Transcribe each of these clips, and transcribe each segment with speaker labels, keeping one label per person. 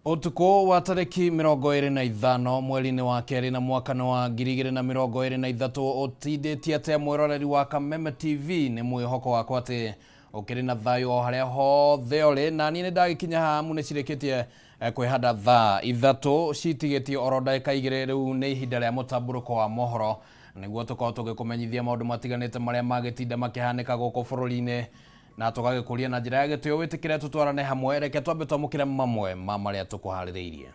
Speaker 1: Ũtukũ wa tarĩki 25 mweri-inĩ wa kerĩ na mwaka wa 2023 ũtindĩtie atĩa mwĩroreri wa Kameme TV? Nĩ mwĩhoko wakwa atĩ ũkĩrĩ na thayũ o harĩa hothe ũrĩ, na niĩ nĩ ndagĩkinya haha amu nĩ cirĩkĩtie kwĩhanda thaa 3 citigĩtie oro ndagĩka 2. Rĩu nĩ ihinda rĩa mũtambũrũko wa mohoro nĩguo tũkorwo tũgĩkũmenyithia maũndũ matiganĩte marĩa magĩtinda makĩhanĩka gũkũ bũrũri-inĩ, na tũgagĩkũria na njĩra ya gĩtĩo wĩtĩkĩre tũtwarane hamwe. Reke twambe twamũkĩre mamwe ma marĩa tũkũharĩrĩirie.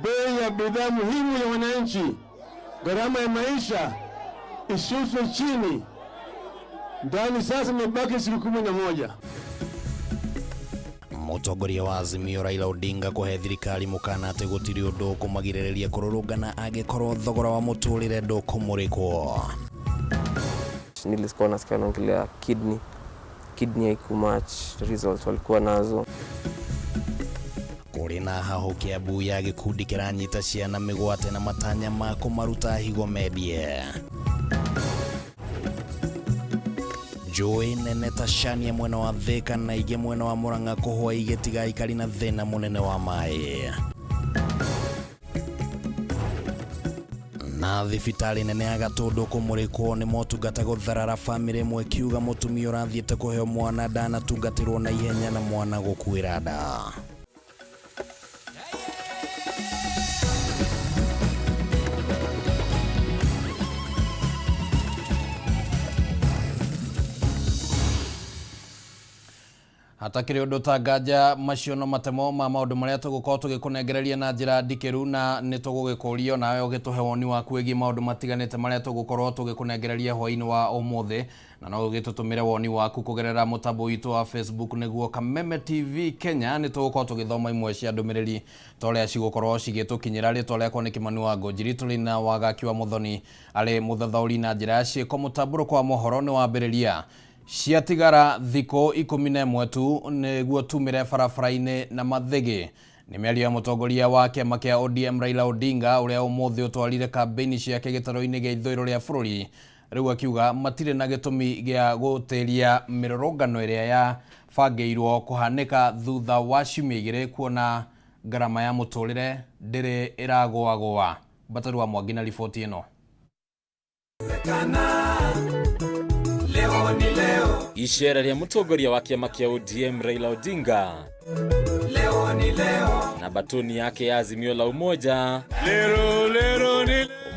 Speaker 2: Bei ya bidhaa muhimu ya wananchi, gharama ya maisha ishushwe chini. Ndani sasa imebaki siku 11.
Speaker 1: Mũtongoria wa Azimio Raila Odinga kũhe thirikari mũkana atĩ gũtirĩ ũndũ ũkũmagirĩrĩria kũrũrũngana angĩkorwo thogora wa mũtũrĩre ndũkũmũrĩkwo.
Speaker 3: Nilikuwa nasikia wanaongelea kidney, kidney haikumatch results walikuwa nazo.
Speaker 1: Kũrĩ na hahũ Kiambu ya gĩkundi kĩranyita ciana mĩgwate na matanya ma kũmaruta higo mendie. Njũĩ nene ta Shania mwena wa Thika na ingĩ mwena wa Murang'a kũhũa igĩtiga aikari na thĩna mũnene wa maĩ. Na thibitarĩ nene ya Gatũndũ kũmũrĩkwo nĩ motungata gũtharara, bamĩrĩ ĩmwe ĩkiuga mũtumia ũrathiĩte kũheo mwana ndanatungatĩrwo na ihenya na mwana gũkuĩra nda. Hatakĩrĩ ũndũ ta nganja, macio no matemo ma maũndũ marĩa tũgũkorwo tũgĩkũnengereria na njĩra ndikĩru, na nĩ tũgũgĩkũria onawe ũgĩtũhe woni waku wĩgiĩ maũndũ matiganĩte marĩa tũgũkorwo tũgĩkũnengereria hwaĩ-inĩ wa ũmũthĩ, na no ũgĩtũtũmĩre woni waku kũgerera mũtambo witũ wa Facebook nĩguo Kameme TV Kenya. Nĩ tũgũkorwo tũgĩthoma imwe cia ndũmĩrĩri ta ũrĩa cigũkorwo cigĩtũkinyĩra. Rĩtwa rĩakwa nĩ Kĩmani wa Ngũnjiri, tũrĩ na Wagaki wa Mũthoni arĩ mũthathaũri na njĩra ya ciĩko. Mũtambũrũko wa mohoro nĩ wambĩrĩria. Ciatigara thikũ 11 tu nĩguo tumĩre barabara-inĩ na mathĩgĩ. Nĩ mĩario ya mũtongoria wa kĩama kĩa ODM Raila Odinga ũrĩa ũmũthĩ ũtwarire kambĩini ciake gĩtarũ-inĩ gĩa ithũĩro rĩa bũrũri. Rĩu akiuga matirĩ na gĩtũmi gĩa gũtĩria mĩrũrũngano ĩrĩa yabangĩirwo kũhanĩka thutha wa ciumia 2 kuona ngarama ya mũtũrĩre ndĩrĩ ĩragũagũa. Mbataru wa Mwangi na riboti ĩno.
Speaker 4: Icera rĩa mũtongoria wa kĩama kĩa ODM Raila Odinga na batoni yake ya Azimio la Umoja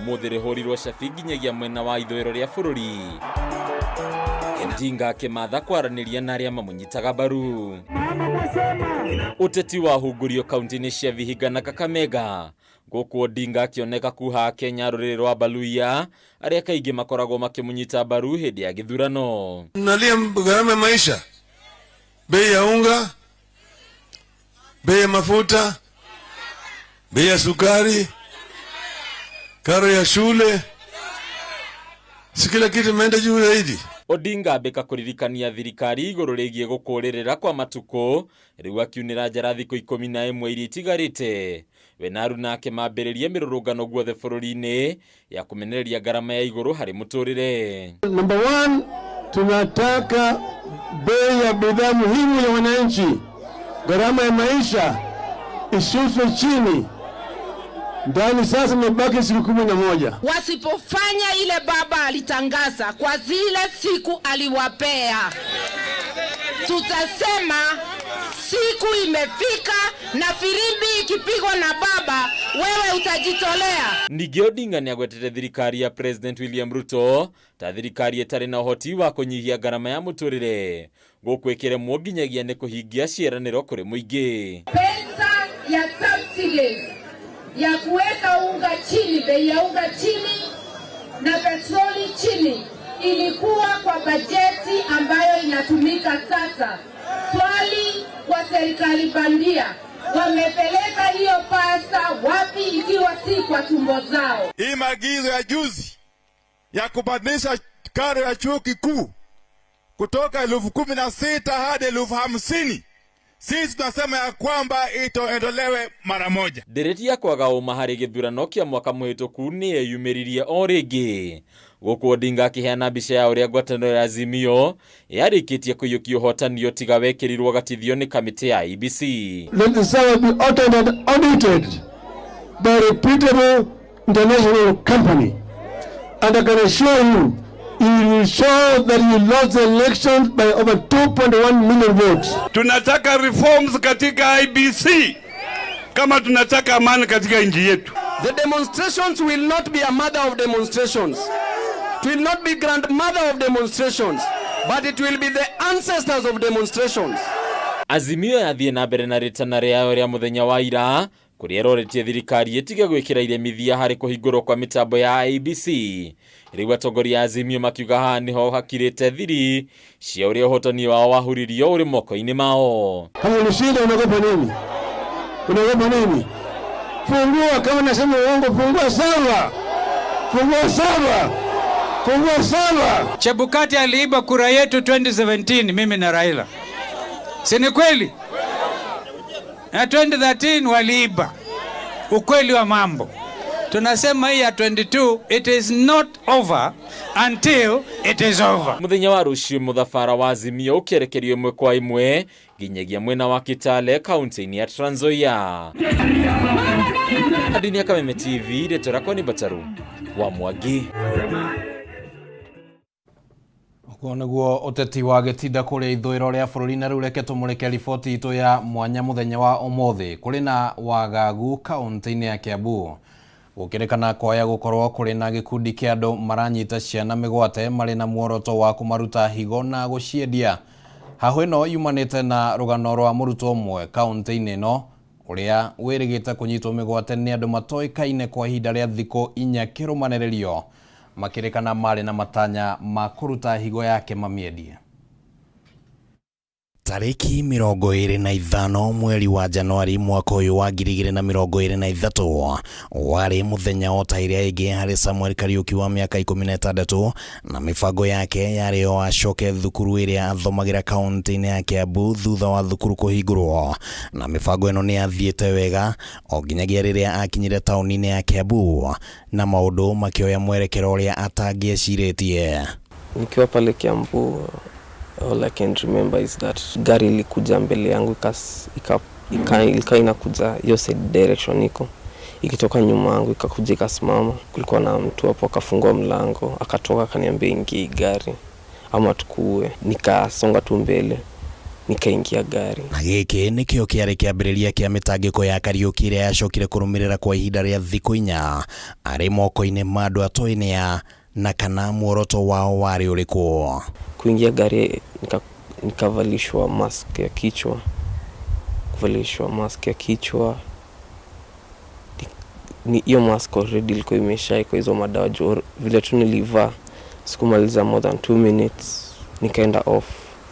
Speaker 4: ũmũthĩ rĩhũrirwo cabi nginyagia mwena wa ithũĩro rĩa bũrũri. Odinga akĩmatha kwaranĩria na arĩa mamũnyitaga mbaru. Ũteti wahungũrio kaunti-inĩ cia Vihiga na Kakamega, gũkũ Odinga akĩoneka kuha Kenya rũrĩrĩ rwa Baluya arĩa kaingĩ makoragwo makĩmũnyita mbaru hĩndĩ ya gĩthurano.
Speaker 2: Nalia gharama ya maisha, bei ya unga, bei ya mafuta, bei ya sukari, karo ya shule, si kila kitu imeenda juu zaidi.
Speaker 4: Odinga ambĩka kũririkania thirikari igũrũ rĩgiĩ gũkũrĩrĩra kwa matukũ, rĩu akiunĩra njara thikũ 11 iria itigarĩte. We na aruna ake mambĩrĩrie mĩrũrũngano guothe bũrũri-inĩ ya kũmenereria ngarama ya igũrũ harĩ mũtũrĩre.
Speaker 2: Number 1, tunataka bei ya bidhaa muhimu ya wananchi, gharama ya maisha ishushwe chini. Ndani sasa imebaki siku 11.
Speaker 5: Wasipofanya ile baba alitangaza kwa zile siku aliwapea, tutasema siku imefika na firimbi ikipigwa na baba, wewe utajitolea.
Speaker 4: Ningĩ Odinga nĩagwetete thirikari ya President William Ruto ta thirikari ĩtarĩ na ũhoti wa kũnyihia ngarama ya mũtũrĩre, gũkũ ĩkĩremwo nginyagia nĩ kũhingia ciĩranĩro kũrĩ mũingĩ.
Speaker 5: Pesa ya subsidies ya kuweka unga chini, bei ya unga chini na petroli chini ilikuwa kwa bajeti ambayo inatumika sasa. Swali kwa serikali bandia, wamepeleka hiyo pesa wapi ikiwa si kwa tumbo zao?
Speaker 6: Hii maagizo ya juzi ya kubadilisha karo ya chuo kikuu kutoka 16,000 hadi 50,000, Sisi tunasema ya kwamba itoondolewe mara moja.
Speaker 4: Ndereti ya kwaga ũma harĩ gĩthurano kĩa mwaka mũhĩtũku nĩ yeyumĩririe o rĩngĩ gũkũ Odinga akĩheana mbica ya ũrĩa ngwatanĩro ya Azimio yarĩkĩtie kũiyũkia ũhotani tiga wekĩrirwo gatithio nĩ kamĩtĩ ya IEBC.
Speaker 7: Let the server be audited by a reputable international company. And I can assure you, it will show that you lost the election by over 2.1 million votes.
Speaker 2: Tunataka reforms katika IEBC kama tunataka amani katika nchi yetu.
Speaker 8: The demonstrations will not be a mother of demonstrations. It will not be grandmother of demonstrations, but it will be the ancestors of demonstrations.
Speaker 4: Azimio yathiĩ na mbere na rĩtana rĩayo rĩa mũthenya wa ira kũrĩa ĩroretie thirikari ĩtige gwĩkĩra iremithia harĩ kũhingũrwo kwa mĩtambo ya IEBC. Rĩu atongoria a Azimio makiuga haha nĩho hakirĩte thiri cia ũrĩa ũhotani wao wahuririo ũrĩ moko-inĩ mao.
Speaker 7: Kama ulishinda unaogopa nini? Unaogopa nini? Fungua, kama nasema uongo, fungua saba. Fungua saba. Fungua saba.
Speaker 9: Chebukati aliiba kura yetu 2017 mimi na Raila. Si ni kweli? Na 2013 waliiba. Ukweli wa mambo. Tunasema hii ya 22, it is not over until it is over.
Speaker 4: Muthenya wa rucio muthabara wa Azimio ũkĩerekerio ĩmwe kwa ĩmwe nginyagia mwena wa Kitale kaunti-inĩ ya Trans Nzoia. Adini ya Kameme TV, rĩtwa rĩakwa nĩ Bataru wa Mwangi.
Speaker 1: Ũguo nĩguo ũteti wa gĩtinda kũrĩa ithũĩro rĩa bũrũri. Na rĩu reke tũmũrĩke riboti itũ ya mwanya mũthenya wa ũmũthĩ. Kũrĩ na wagagu kaunti-inĩ ya Kiambu gũkĩrĩkana kwaya gũkorwo kũrĩ na gĩkundi kĩa andũ maranyita ciana mĩgwate marĩ na muoroto wa kũmaruta higo na gũciendia. Hahũ ĩno yumanĩte na rũgano rwa mũrutwo ũmwe kaunti-inĩ ĩno ũrĩa wĩrĩgĩte kũnyitwo mĩgwate nĩ andũ matoĩkaine kwa ihinda rĩa thikũ inya kĩrũmanĩrĩrio makĩrĩkana marĩ na matanya ma kũruta higo yake mamĩendie. Tarĩki 25 mweri wa Januari mwaka ũyũ wa 2023 warĩ mũthenya o ta ĩrĩa ĩngĩ harĩ Samuel Kariuki wa mĩaka 16 na mĩbango yake yarĩ o acoke thukuru ĩrĩa athomagĩra kaunti-inĩ ya Kiambu thutha wa thukuru kũhingũrwo. Na mĩbango ĩno nĩ yathiĩte wega o nginyagia rĩrĩa akinyire taũni-inĩ ya Kiambu na maũndũ makĩoya mwerekero ũrĩa atangĩecirĩtie.
Speaker 3: Nikiwa pale Kiambu, all I can remember is that gari ilikuja mbele yangu, ilikuwa inakuja hiyo side direction iko ikitoka nyuma yangu, ikakuja ikasimama. Kulikuwa na mtu hapo akafungua mlango akatoka akaniambia ingia gari ama tukuue. Nikasonga tu mbele nikaingia gari.
Speaker 1: Na gĩkĩ nĩkĩo kĩarĩ kĩambĩrĩria kĩa mĩtangĩko ya Kariuki ĩrĩa yacokire kũrũmĩrĩra kwa ihinda rĩa thikũ inya arĩ moko-inĩ ma andũ atoĩ na kana muoroto wao warĩ ũrĩkũ.
Speaker 3: Kuingia gari nikavalishwa mask ya kichwa. Kuvalishwa mask ya kichwa, ni hiyo mask already ilikuwa imeshaikwa hizo madawa juu vile tu nilivaa sikumaliza more than 2 minutes nikaenda off.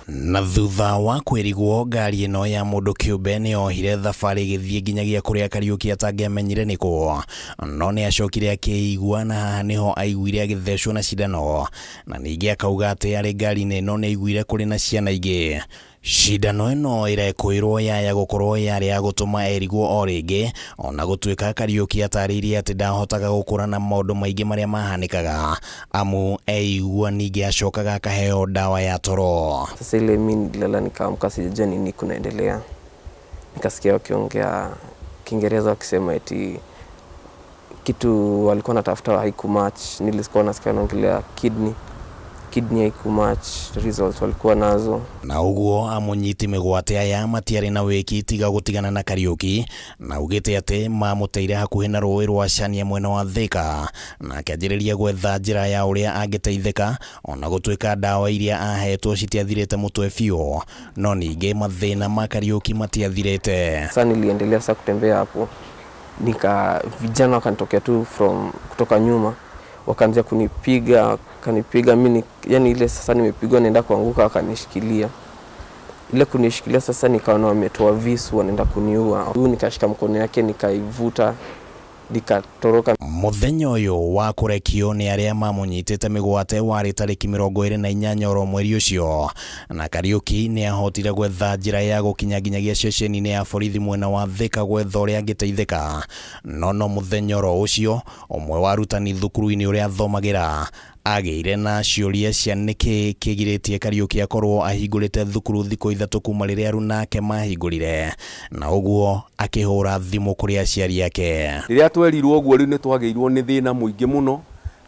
Speaker 1: Na thutha wa kwĩrigwo ngari ĩno ya mũndũ kĩũmbe nĩ yohire thabarĩ ĩgĩthiĩ nginyagia kũrĩa Kariuki atangĩamenyire nĩkũ, no nĩ acokire akĩigua na haha nĩho aiguire agĩthecwo na cindano, na ningĩ akauga atĩ arĩ ngari-inĩ ĩno nĩ aiguire kũrĩ na ciana ingĩ. Cindano ĩno ĩrekũĩrwo yaya gũkorwo yarĩ ya gũtũma erigwo o rĩngĩ, ona gũtuĩka Kariuki atarĩirie atĩ ndahotaga gũkũrana maũndũ maingĩ marĩa mahanĩkaga amu eigua ningĩ acokaga akaheo ndawa ya toro.
Speaker 3: Sasa ile mimi nililala nikaamka sijajua nini kunaendelea, nikasikia wakiongea Kiingereza wakisema eti kitu walikuwa wanatafuta haikumatch. Nilikuwa nasikia wanaongelea kidney haikumatch results walikuwa nazo.
Speaker 1: Na uguo amunyiti mĩgwate aya matiarĩ na wĩki tiga gũtigana na Kariuki, na ugĩte atĩ mamũteire hakuhĩ na rũĩ rwa Cania mwena wa Thika, na akĩanjĩrĩria gwetha njĩra ya ũrĩa angĩteithĩka ona gũtuĩka ndawa iria ahetwo citiathirĩte mũtwe biũ, no ningĩ mathĩna ma Kariuki matiathirĩte.
Speaker 3: Sasa niliendelea sasa kutembea hapo, nika vijana wakanitokea tu from kutoka nyuma wakaanza kunipiga, wakanipiga mimi, yani ile sasa nimepigwa naenda kuanguka wakanishikilia. Ile kunishikilia sasa nikaona wametoa visu wanaenda kuniua. Huyu nikashika mkono yake nikaivuta Nikatoroka.
Speaker 1: Muthenya ũyũ wa kũrekio nĩ arĩa mamũnyitĩte mĩgwate warĩ tarĩki 28 oro mweri ũcio, na Kariuki nĩ ahotire gwetha njĩra ya gũkinya nginyagia ceceni-inĩ ya borithi mwena wa Thika gwetha ũrĩa angĩteithĩka. No mũthenya oro ũcio ũmwe wa arutani thukuru-inĩ ũrĩa athomagĩra agĩire na ciũria cia nĩkĩ kĩgirĩtie Kariuki akorwo ahingũrĩte thukuru thikũ 3 kuma rĩrĩa arunake mahingũrire, na ũguo akĩhũra thimũ kũrĩ aciari ake.
Speaker 10: Rĩrĩa twerirwo ũguo rĩu nĩ twagĩirwo nĩ thĩna mũingĩ mũno,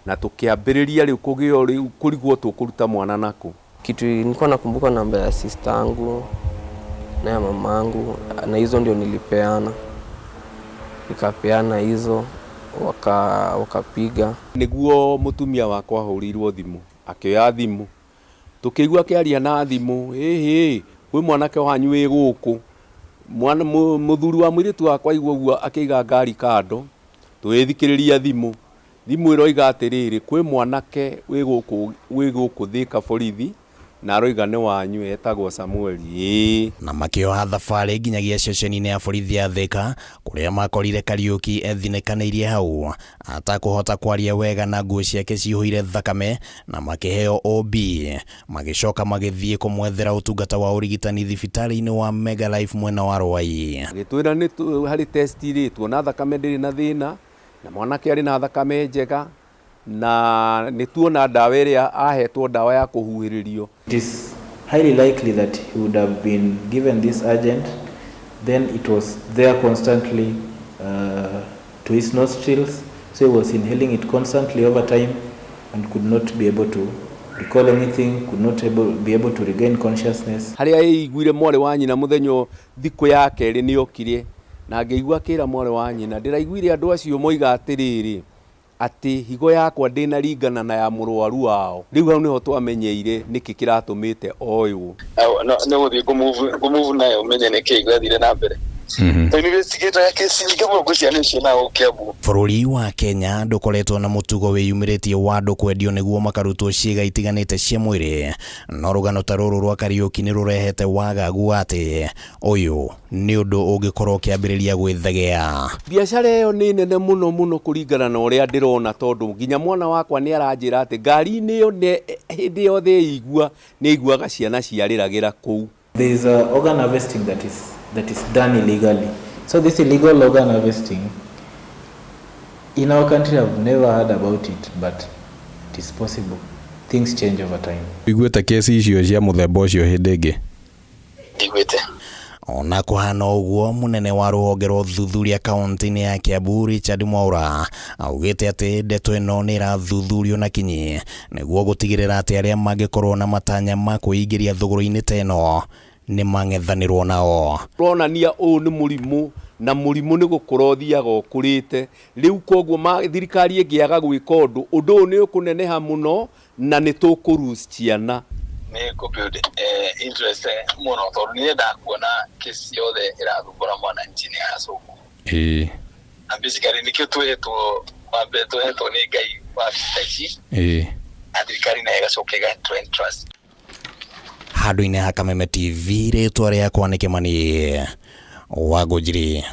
Speaker 10: na tũkĩambĩrĩria rĩu kũgĩo rĩu kũrigwo tũkũruta mwana nakũ.
Speaker 3: Kitu nilikuwa nakumbuka namba ya sister yangu na ya mamangu, na hizo ndio nilipeana. Nikapeana hizo wakapiga.
Speaker 10: Niguo mutumia wakwa ahũrĩirwo thimũ, akĩoya thimũ, tũkĩigua akĩaria na thimũ, ĩhĩ kwĩ mwanake wanyu wĩ gũkũ. Mwana mũthuri wa mũirĩtu wakwa aigua ũguo akĩiga ngari kando, tũgĩthikĩrĩria thimũ. Thimũ ĩroiga atĩrĩrĩ, kwĩ mwanake wĩ gũkũ Thika borithi na aroiga nĩ wanyu, etagwo Samuel. Ĩĩ.
Speaker 1: Na makĩoha thabarĩ nginyagia ceceni-inĩ ya borithi ya Thika kũrĩa makorire Kariuki ethinĩkanĩirie hau atakũhota kwaria wega na nguo ciake cihũire thakame, na makĩheo OB magĩcoka magĩthiĩ kũmwethera ũtungata wa ũrigitani thibitarĩ-inĩ wa Mega Life mwena wa Ruai.
Speaker 10: Agĩtwĩra nĩ harĩ test rĩ, tuona thakame ndĩrĩ na thĩna, na mwanake arĩ na thakame njega, na nĩ tuona ndawa ĩrĩa ahetwo, ndawa ya kũhuhĩrĩrio.
Speaker 11: It is highly likely that he would have been given this agent, then it was there constantly to his nostrils, so he was inhaling it constantly over time and could not be able to recall anything, could not be able to regain consciousness.
Speaker 10: Harĩa aiguire mwarĩ wa nyina mũthenya thikũ ya kerĩ nĩ okire, na ngĩigua akĩra mwarĩ wa nyina, ndĩraiguire andũ acio moiga atĩrĩrĩ, atĩ higo yakwa ndĩnaringana na ya mũrwaru wao. Rĩu hau nĩho twamenyeire nĩkĩ kĩratũmĩte oywo.
Speaker 12: Nĩ gũthiĩ ngũmove nayo ũmenye nĩkĩ gĩathire na mbere.
Speaker 1: Bũrũri wa Kenya ndũkoretwo na mũtugo wĩyumĩrĩtie wa andũ kwendio nĩguo makarutwo ciĩga itiganĩte cia mwĩrĩ, no rũgano ta rũrũ rwa Kariuki nĩ rũrehete wagagu atĩ ũyũ nĩ ũndũ ũngĩkorwo ũkĩambĩrĩria gwĩthegea.
Speaker 10: Biacara ĩyo nĩ nene mũno mũno kũringana na ũrĩa ndĩrona, tondũ nginya mwana wakwa nĩ aranjĩra atĩ ngari-inĩ ĩyo hĩndĩ yothe ĩigua nĩ aiguaga ciana ciarĩragĩra kũu.
Speaker 11: There is a organ harvesting that is done illegally. So this illegal organ harvesting, in our country I've never heard about it, but it is possible. Things change over time.
Speaker 13: Iguĩte kesi icio cia mũthemba ũcio hĩndĩ ĩngĩ?
Speaker 12: Ndiguĩte.
Speaker 1: Ona kũhana ũguo, mũnene wa rũhonge rwa ũthuthuria kaunti-inĩ ya Kiambu Richard Mwaura augĩte atĩ ndeto ĩno nĩ ĩrathuthurio na kinyi nĩguo gũtigĩrĩra atĩ arĩa mangĩkorwo na matanya ma kwĩingĩria thũgũrĩ-inĩ ta ĩno nĩ mang'ethanĩrwo nao.
Speaker 10: Ronania ũũ nĩ mũrimũ, na mũrimũ nĩ gũkũra ũthiaga ũkũrĩte. Rĩu koguo thirikari ĩngĩaga gwĩka ũndũ, ũndũ ũyũ nĩ ũkũneneha mũno na nĩ tũkũlose ciana.
Speaker 12: Nĩ kũ-build interest mũno tondũ nĩ nyendaga kuona kesi yothe ĩrathumbũra mwananchi nĩ yacokwo.
Speaker 13: Ĩĩ.
Speaker 12: Na basically nĩkĩo twehetwo, wa mbere twehetwo nĩ Ngai wabici ta ici.
Speaker 13: Ĩĩ.
Speaker 12: Na thirikari nayo ĩgacoka ĩgatũhe interest.
Speaker 1: Handũ-inĩ ha Kameme TV, rĩtwa rĩakwa nĩ Kĩmani wa Ngũnjiri.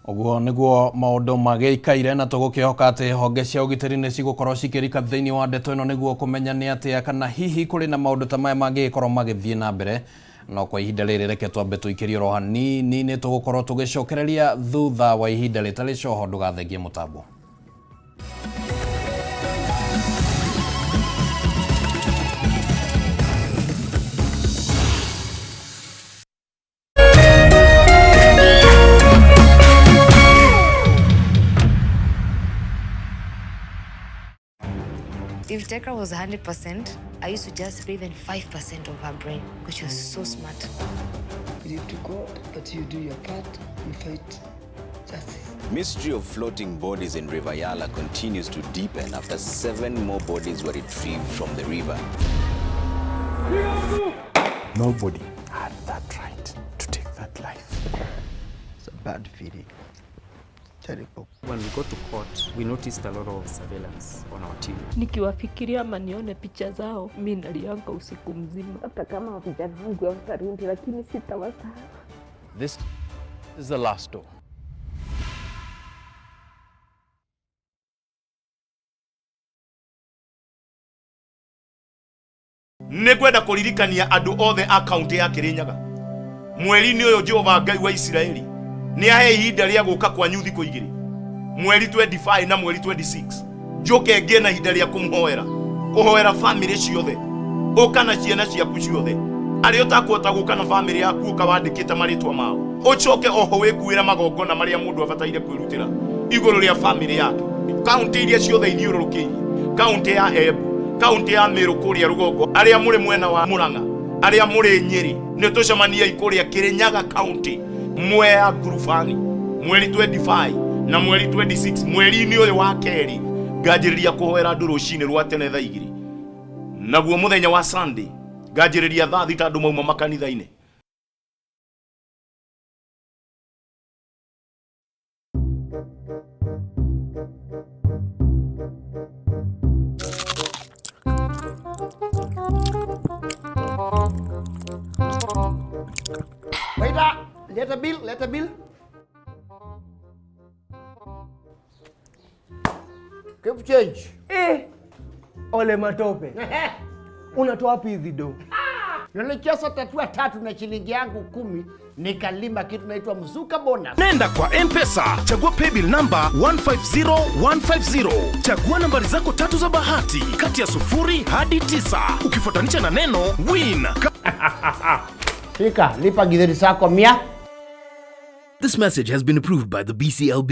Speaker 1: Ũguo nĩguo maũndũ magĩikaire, na tũgũkĩhoka atĩ honge cia ũgitĩri nĩ cigũkorwo cikĩrika thĩinĩ wa ndeto ĩno nĩguo kũmenya nĩ atĩa kana hihi kũrĩ na maũndũ ta maya mangĩgĩkorwo magĩthiĩ na mbere. No kwa ihinda rĩrĩ reke twambe tũikĩrie oro hanini, nĩ tũgũkorwo tũgĩcokereria thutha wa ihinda rĩtarĩ coho. Ndũgathengie mũtambo.
Speaker 14: If Tekra was 100%, I used to just pay even 5% of her brain because she was so smart.
Speaker 15: Believe to God that you do your part and fight justice.
Speaker 16: Mystery of floating bodies in River Yala continues to deepen after 7 more bodies were retrieved from the river.
Speaker 17: Nobody had that right to take that life.
Speaker 15: It's a bad feeling. Terrible.
Speaker 18: When we got to court, we noticed a lot of surveillance on our team.
Speaker 19: Nikiwafikiria ama nione picha zao, mimi nalianga usiku mzima.
Speaker 20: Hata kama vijana wangu hawatarudi, lakini sitawasahau.
Speaker 21: This is the last door.
Speaker 20: Nĩ ngwenda kũririkania andũ othe a kaunti ya Kirinyaga mweri-inĩ ũyũ Jehova Ngai wa Isiraeli nĩ ahe ihinda rĩa gũka kwanyu thikũ igĩrĩ, mweri 25 na mweri 26, njoke ngĩe na ihinda rĩa kũmũhoera, kũhoera famĩlĩ ciothe. Ũka na ciana ciaku ciothe, arĩa ũtakũhota gũka na famĩlĩ yaku ũka wandĩkĩte marĩtwa mao, ũcoke oho wĩkuĩre magongona marĩa mũndũ abataire kwĩrutĩra igũrũ rĩa famĩlĩ yake. Kaunti iria ciothe ithiũrũrũkĩirie, kaunti ya Embu, kaunti ya Meru kũrĩa rũgongo, arĩa mũrĩ mwena wa Murang'a, arĩa mũrĩ Nyĩrĩ, nĩ tũcemaniei kũrĩa Kirinyaga kaunti, Mwea Ngurubani, mweri 25 na mweri 26, mweri-inĩ ũyũ wa kerĩ nganjĩrĩria kũhoera andũ rũcinĩ rwa tene thaa 2, naguo mũthenya wa Sunday nganjĩrĩria thaa 6 andũ mauma makanitha-inĩ.
Speaker 21: Waiter, leta bill, leta bill. Keep change.
Speaker 22: Eh, ole matope. Unatoa wapi hizi do?
Speaker 21: Nilicheza tatua tatu na shilingi yangu 10 nikalima kitu naitwa mzuka bonus.
Speaker 23: Nenda kwa M-Pesa, chagua paybill number 150150. Chagua nambari zako tatu za bahati kati ya 0 hadi 9, ukifuatanisha na neno win.
Speaker 21: Fika, lipa githeri zako 100.
Speaker 24: This message has been approved by the BCLB.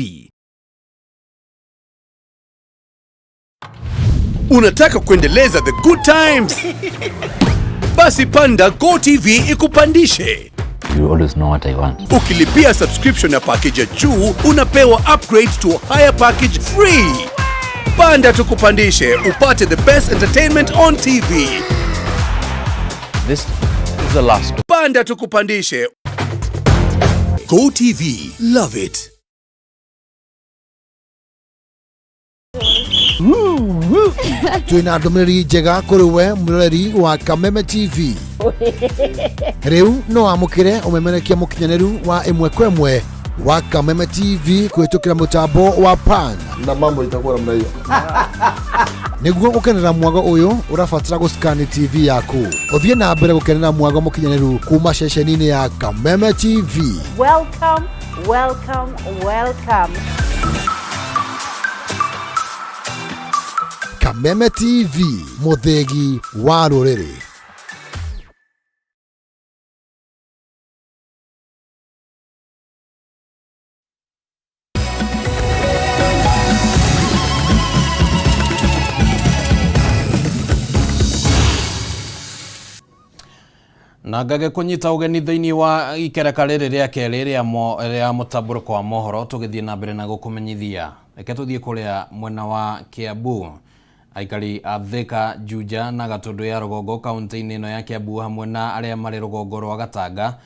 Speaker 25: Unataka kuendeleza the good times? Basi panda GoTV ikupandishe.
Speaker 26: You always know what I want.
Speaker 25: Ukilipia subscription ya package ya juu, unapewa upgrade to a higher package free. Panda tukupandishe upate the best entertainment on TV.
Speaker 26: This is the last.
Speaker 25: Panda tukupandishe. GoTV, love it.
Speaker 27: Twina ndũmĩrĩri njega kũrĩ we mũroreri wa Kameme TV. Rĩu no amũkĩre ũmemerekia mũkinyanĩru wa ĩmwe kwa ĩmwe wa Kameme TV kũhĩtũkĩra mũtambo wa PAN.
Speaker 7: Na mambo itakuwa namna hiyo.
Speaker 27: Nĩguo gũkenera mwago ũyũ ũrabatara gũscan TV yaku. Ũthiĩ na mbere gũkenera mwago mũkinyanĩru kuma ceceni-inĩ ya Kameme TV.
Speaker 28: Welcome, welcome, welcome.
Speaker 27: Kameme TV, mũthĩgi wa rũrĩrĩ.
Speaker 1: Na ngage kunyita ũgeni thĩinĩ wa ikereka rĩrĩ rĩa kerĩ rĩa mũtambũrũko wa mohoro, tũgĩthiĩ na mbere na gũkũmenyithia. Reke tũthiĩ kũrĩa mwena wa Kiambu. Aikari a Thika, Juja na Gatundu ya rũgongo kaunti-inĩ ĩno ya Kiambu hamwe na arĩa marĩ rũgongo rwa Gatanga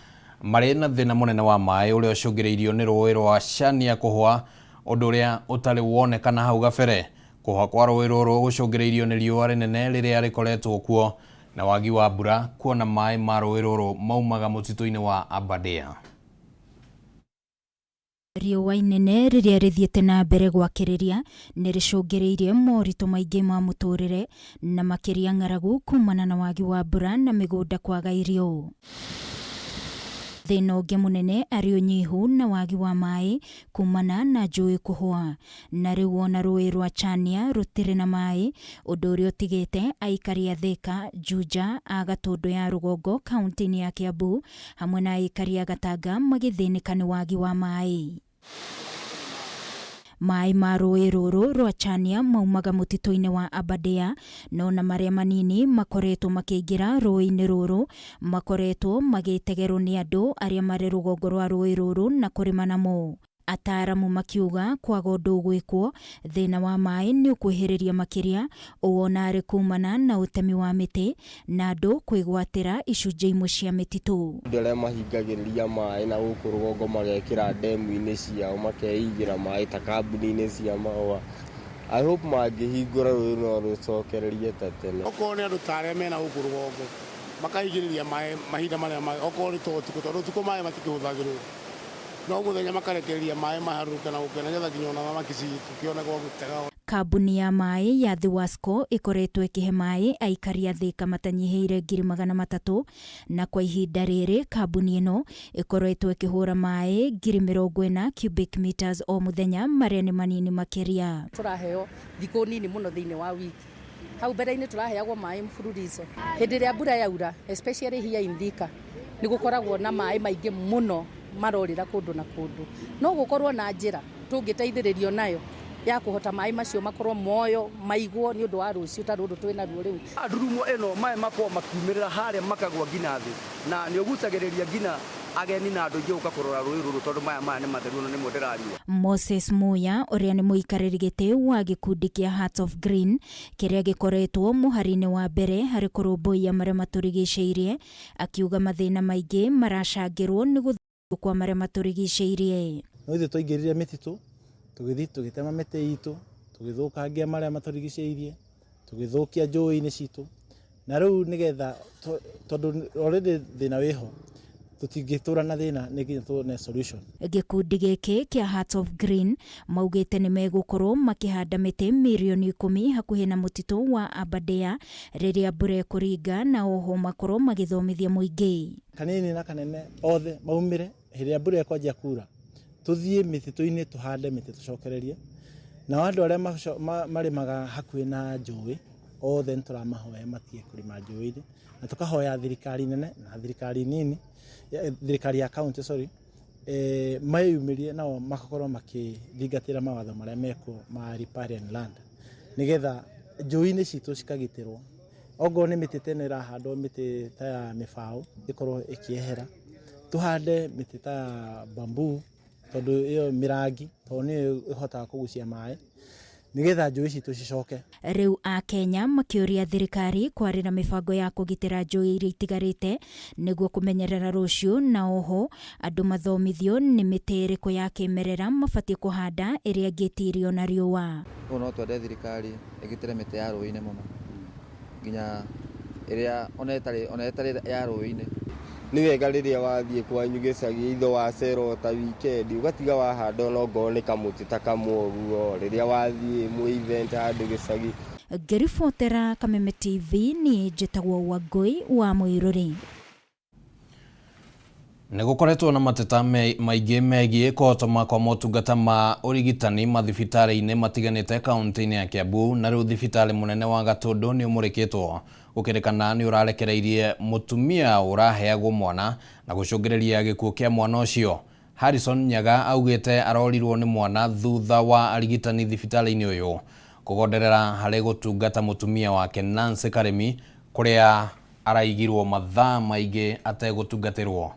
Speaker 1: marĩ na thĩna mũnene wa maĩ ũrĩa ũcũngĩrĩirio nĩ rũĩ rwa Chania kũhũa, ũndũ ũrĩa ũtarĩ wonekana hau gabere. Kũhũa kwa rũĩ rũrũ gũcũngĩrĩirio nĩ riũa rĩnene rĩrĩa rĩkoretwo kuo na wagi wa mbura, kuona maĩ ma rũĩ rũrũ maumaga mũtitũ-inĩ wa Aberdare.
Speaker 29: Riũa inene rĩrĩa rĩthiĩte na mbere gwakĩrĩria nĩ rĩcũngĩrĩirie moritũ maingĩ ma mũtũrĩre na makĩria ng'aragu kumana na wagi wa mbura na mĩgũnda kwaga irio. Thĩna ũngĩ mũnene arĩ ũnyihu na wagi wa maĩ kumana na njũĩ kũhũa, na rĩu ona rũĩ rwa Chania rũtirĩ na maĩ, ũndũ ũrĩa ũtigĩte aikari a Thika, Juja, a Gatundu ya rũgongo kaunti-inĩ ya Kiambu hamwe na aikari a Gatanga magĩthĩnĩka nĩ wagi wa maĩ. Maĩ ma rũĩ rũrũ rwa Chania maumaga mũtitũ-inĩ wa Aberdare, no na marĩa manini makoretwo makĩingĩra rũĩ-inĩ rũrũ makoretwo magĩtegerwo nĩ andũ arĩa marĩ rũgongo rwa rũĩ rũrũ na kũrĩma namo. Ataaramu makiuga kwaga ũndũ ũgwĩkwo, thĩna wa maĩ nĩ ũkwĩhĩrĩria makĩria, ũũ ona arĩ kumana na ũtemi wa mĩtĩ na andũ kwĩgwatĩra icunjĩ imwe cia mĩtitũ.
Speaker 30: Andũ arĩa mahingagĩrĩria maĩ na gũkũ rũgongo magekĩra ndemu-inĩ ciao makeigĩra maĩ ta kambuni-inĩ cia mahũa. I hope mangĩhingũra rũĩ no rũcokererie ta tene.
Speaker 31: Okorwo nĩ andũ ta arĩa mena gũkũ rũgongo makahingĩrĩria maĩ mahinda marĩa okorwo nĩ ta ũtukũ, tondũ ũtukũ maĩ matikĩhũthagĩrwo, no mũthenya makarekereria maĩ maharũrũke na gũkena nĩgetha nginya ona thamaki citũkĩone gwa gũtega.
Speaker 29: Kambuni ya maĩ ya Thiwasco ĩkoretwo ĩkĩhe maĩ aikari a Thika matanyihĩire 300,000, na kwa ihinda rĩrĩ kambuni ĩno ĩkoretwo ĩkĩhũra maĩ 40,000 cubic meters o mũthenya, marĩa nĩ manini makĩria.
Speaker 2: Tũraheo thikũ nini mũno thĩinĩ wa wiki. Hau mbere-inĩ tũraheagwo maĩ mfululizo. Hĩndĩ ĩrĩa mbura yaura, especially here in Thika, nĩ gũkoragwo na maĩ maingĩ mũno marorĩra kũndũ na kũndũ. No gũkorwo na njĩra tũngĩteithĩrĩrio nayo ya kũhota maĩ macio makorwo moyo maigwo nĩ ũndũ wa rũciũ ta rũrũ twĩ naruo rĩu.
Speaker 3: Ndurumo ĩno maĩ makoragwo makiumĩrĩra harĩa makagwa nginya thĩ, na nĩ ũgucagĩrĩria nginya ageni na andũ aingĩ gũka kũrora rũĩ rũrũ tondũ maya maĩ nĩ matheru na nĩmo ndĩranyua.
Speaker 29: Moses Muya ũrĩa nĩ mũikarĩri gĩtĩ wa gĩkundi kĩa Hearts of Green kĩrĩa gĩkoretwo mũhari-inĩ wa mbere harĩ kũrũmbũiya marĩa matũrigicĩirie, akiuga mathĩna maingĩ maracangĩrwo nĩ gũthũkio kwa marĩa matũrigicĩirie.
Speaker 4: No ithuĩ twaingĩrire mĩtitũ, tũgĩthiĩ tũgĩtema mĩtĩ itũ, tũgĩthũkangia marĩa matũrigicĩirie, tũgĩthũkia njũĩ-inĩ citũ, na rĩu nĩgetha tondũ already thĩna wĩho, tũtingĩtũra na thĩna, nĩ nginya tuone solution.
Speaker 29: Gĩkundi gĩkĩ kĩa Hearts of Green maugĩte nĩ megũkorwo makĩhanda mĩtĩ 10,000,000 hakuhĩ na mũtitũ wa Aberdare rĩrĩa mbura ĩkũringa, na oho makorwo magĩthomithia mũingĩ.
Speaker 4: Kanini na kanene othe maumĩre hĩndĩ ĩrĩa mbura ĩkwanjia kura, tũthiĩ mĩtitũ-inĩ tũhande mĩtĩ tũcokererie, nao andũ arĩa marĩmaga hakuhĩ na njũĩ othe nĩ tũramahoya matige kũrĩma njũĩ-inĩ, na tũkahoya thirikari nene na thirikari nini, thirikari ya county, sorry, meyumĩrie nao makorwo makĩthingatĩra mawatho marĩa mekuo ma riparian land, nĩgetha njũĩ-inĩ citũ cikagitĩrwo. Ongorwo nĩ mĩtĩ ta ĩno ĩrahandwo, mĩtĩ ta ya mĩbaũ ĩkorwo ĩkĩehera, tũhande mĩtĩ ta ya bamboo, tondũ ĩyo mĩrangi, tondũ nĩyo ĩhotaga kũgucia maĩ, nĩgetha njũĩ citũ cicoke.
Speaker 29: Rĩu Akenya makĩũria thirikari kwarĩra mĩbango ya kũgitĩra njũĩ iria itigarĩte nĩguo kũmenyerera rũciũ, na oho andũ mathomithio nĩ mĩtĩ ĩrĩkũ ya kĩmerera mabatiĩ kũhanda ĩrĩa ĩngĩtirio na riũa.
Speaker 5: Ũguo no twende thirikari ĩgitĩre mĩtĩ ya rũĩ-inĩ mũno, nginya ĩrĩa ona ĩtarĩ ya rũĩ-inĩ.
Speaker 30: Nĩ wega rĩrĩa wathiĩ kwanyu gĩcagi itho wacera ta weekend ũgatiga wahanda ona ongorwo nĩ kamũtĩ ta kamwe ũguo, rĩrĩa wathiĩ mwĩ event handũ gĩcagi.
Speaker 29: Ngĩribotera Kameme TV niĩ njĩtagwo Wangũi wa Mũirũrĩ.
Speaker 1: Nĩ gũkoretwo na mateta maingĩ megiĩ kũhotoma kwa motungata ma ũrigitani mathibitarĩ-inĩ matiganĩte kaunti-inĩ ya Kiambu, na rĩu thibitarĩ mũnene wa Gatũndũ nĩ ũmũrĩkĩtwo gũkĩrĩkana nĩ ũrarekereirie mũtumia ũraheagwo mwana na gũcũngĩrĩria gĩkuũ kĩa mwana ũcio. Harrison Nyaga augĩte arorirwo nĩ mwana thutha wa arigitani thibitarĩ-inĩ ũyũ kũgonderera harĩ gũtungata mũtumia wake Nancy Karimi, kũrĩa araigirwo mathaa maingĩ ategũtungatĩrwo.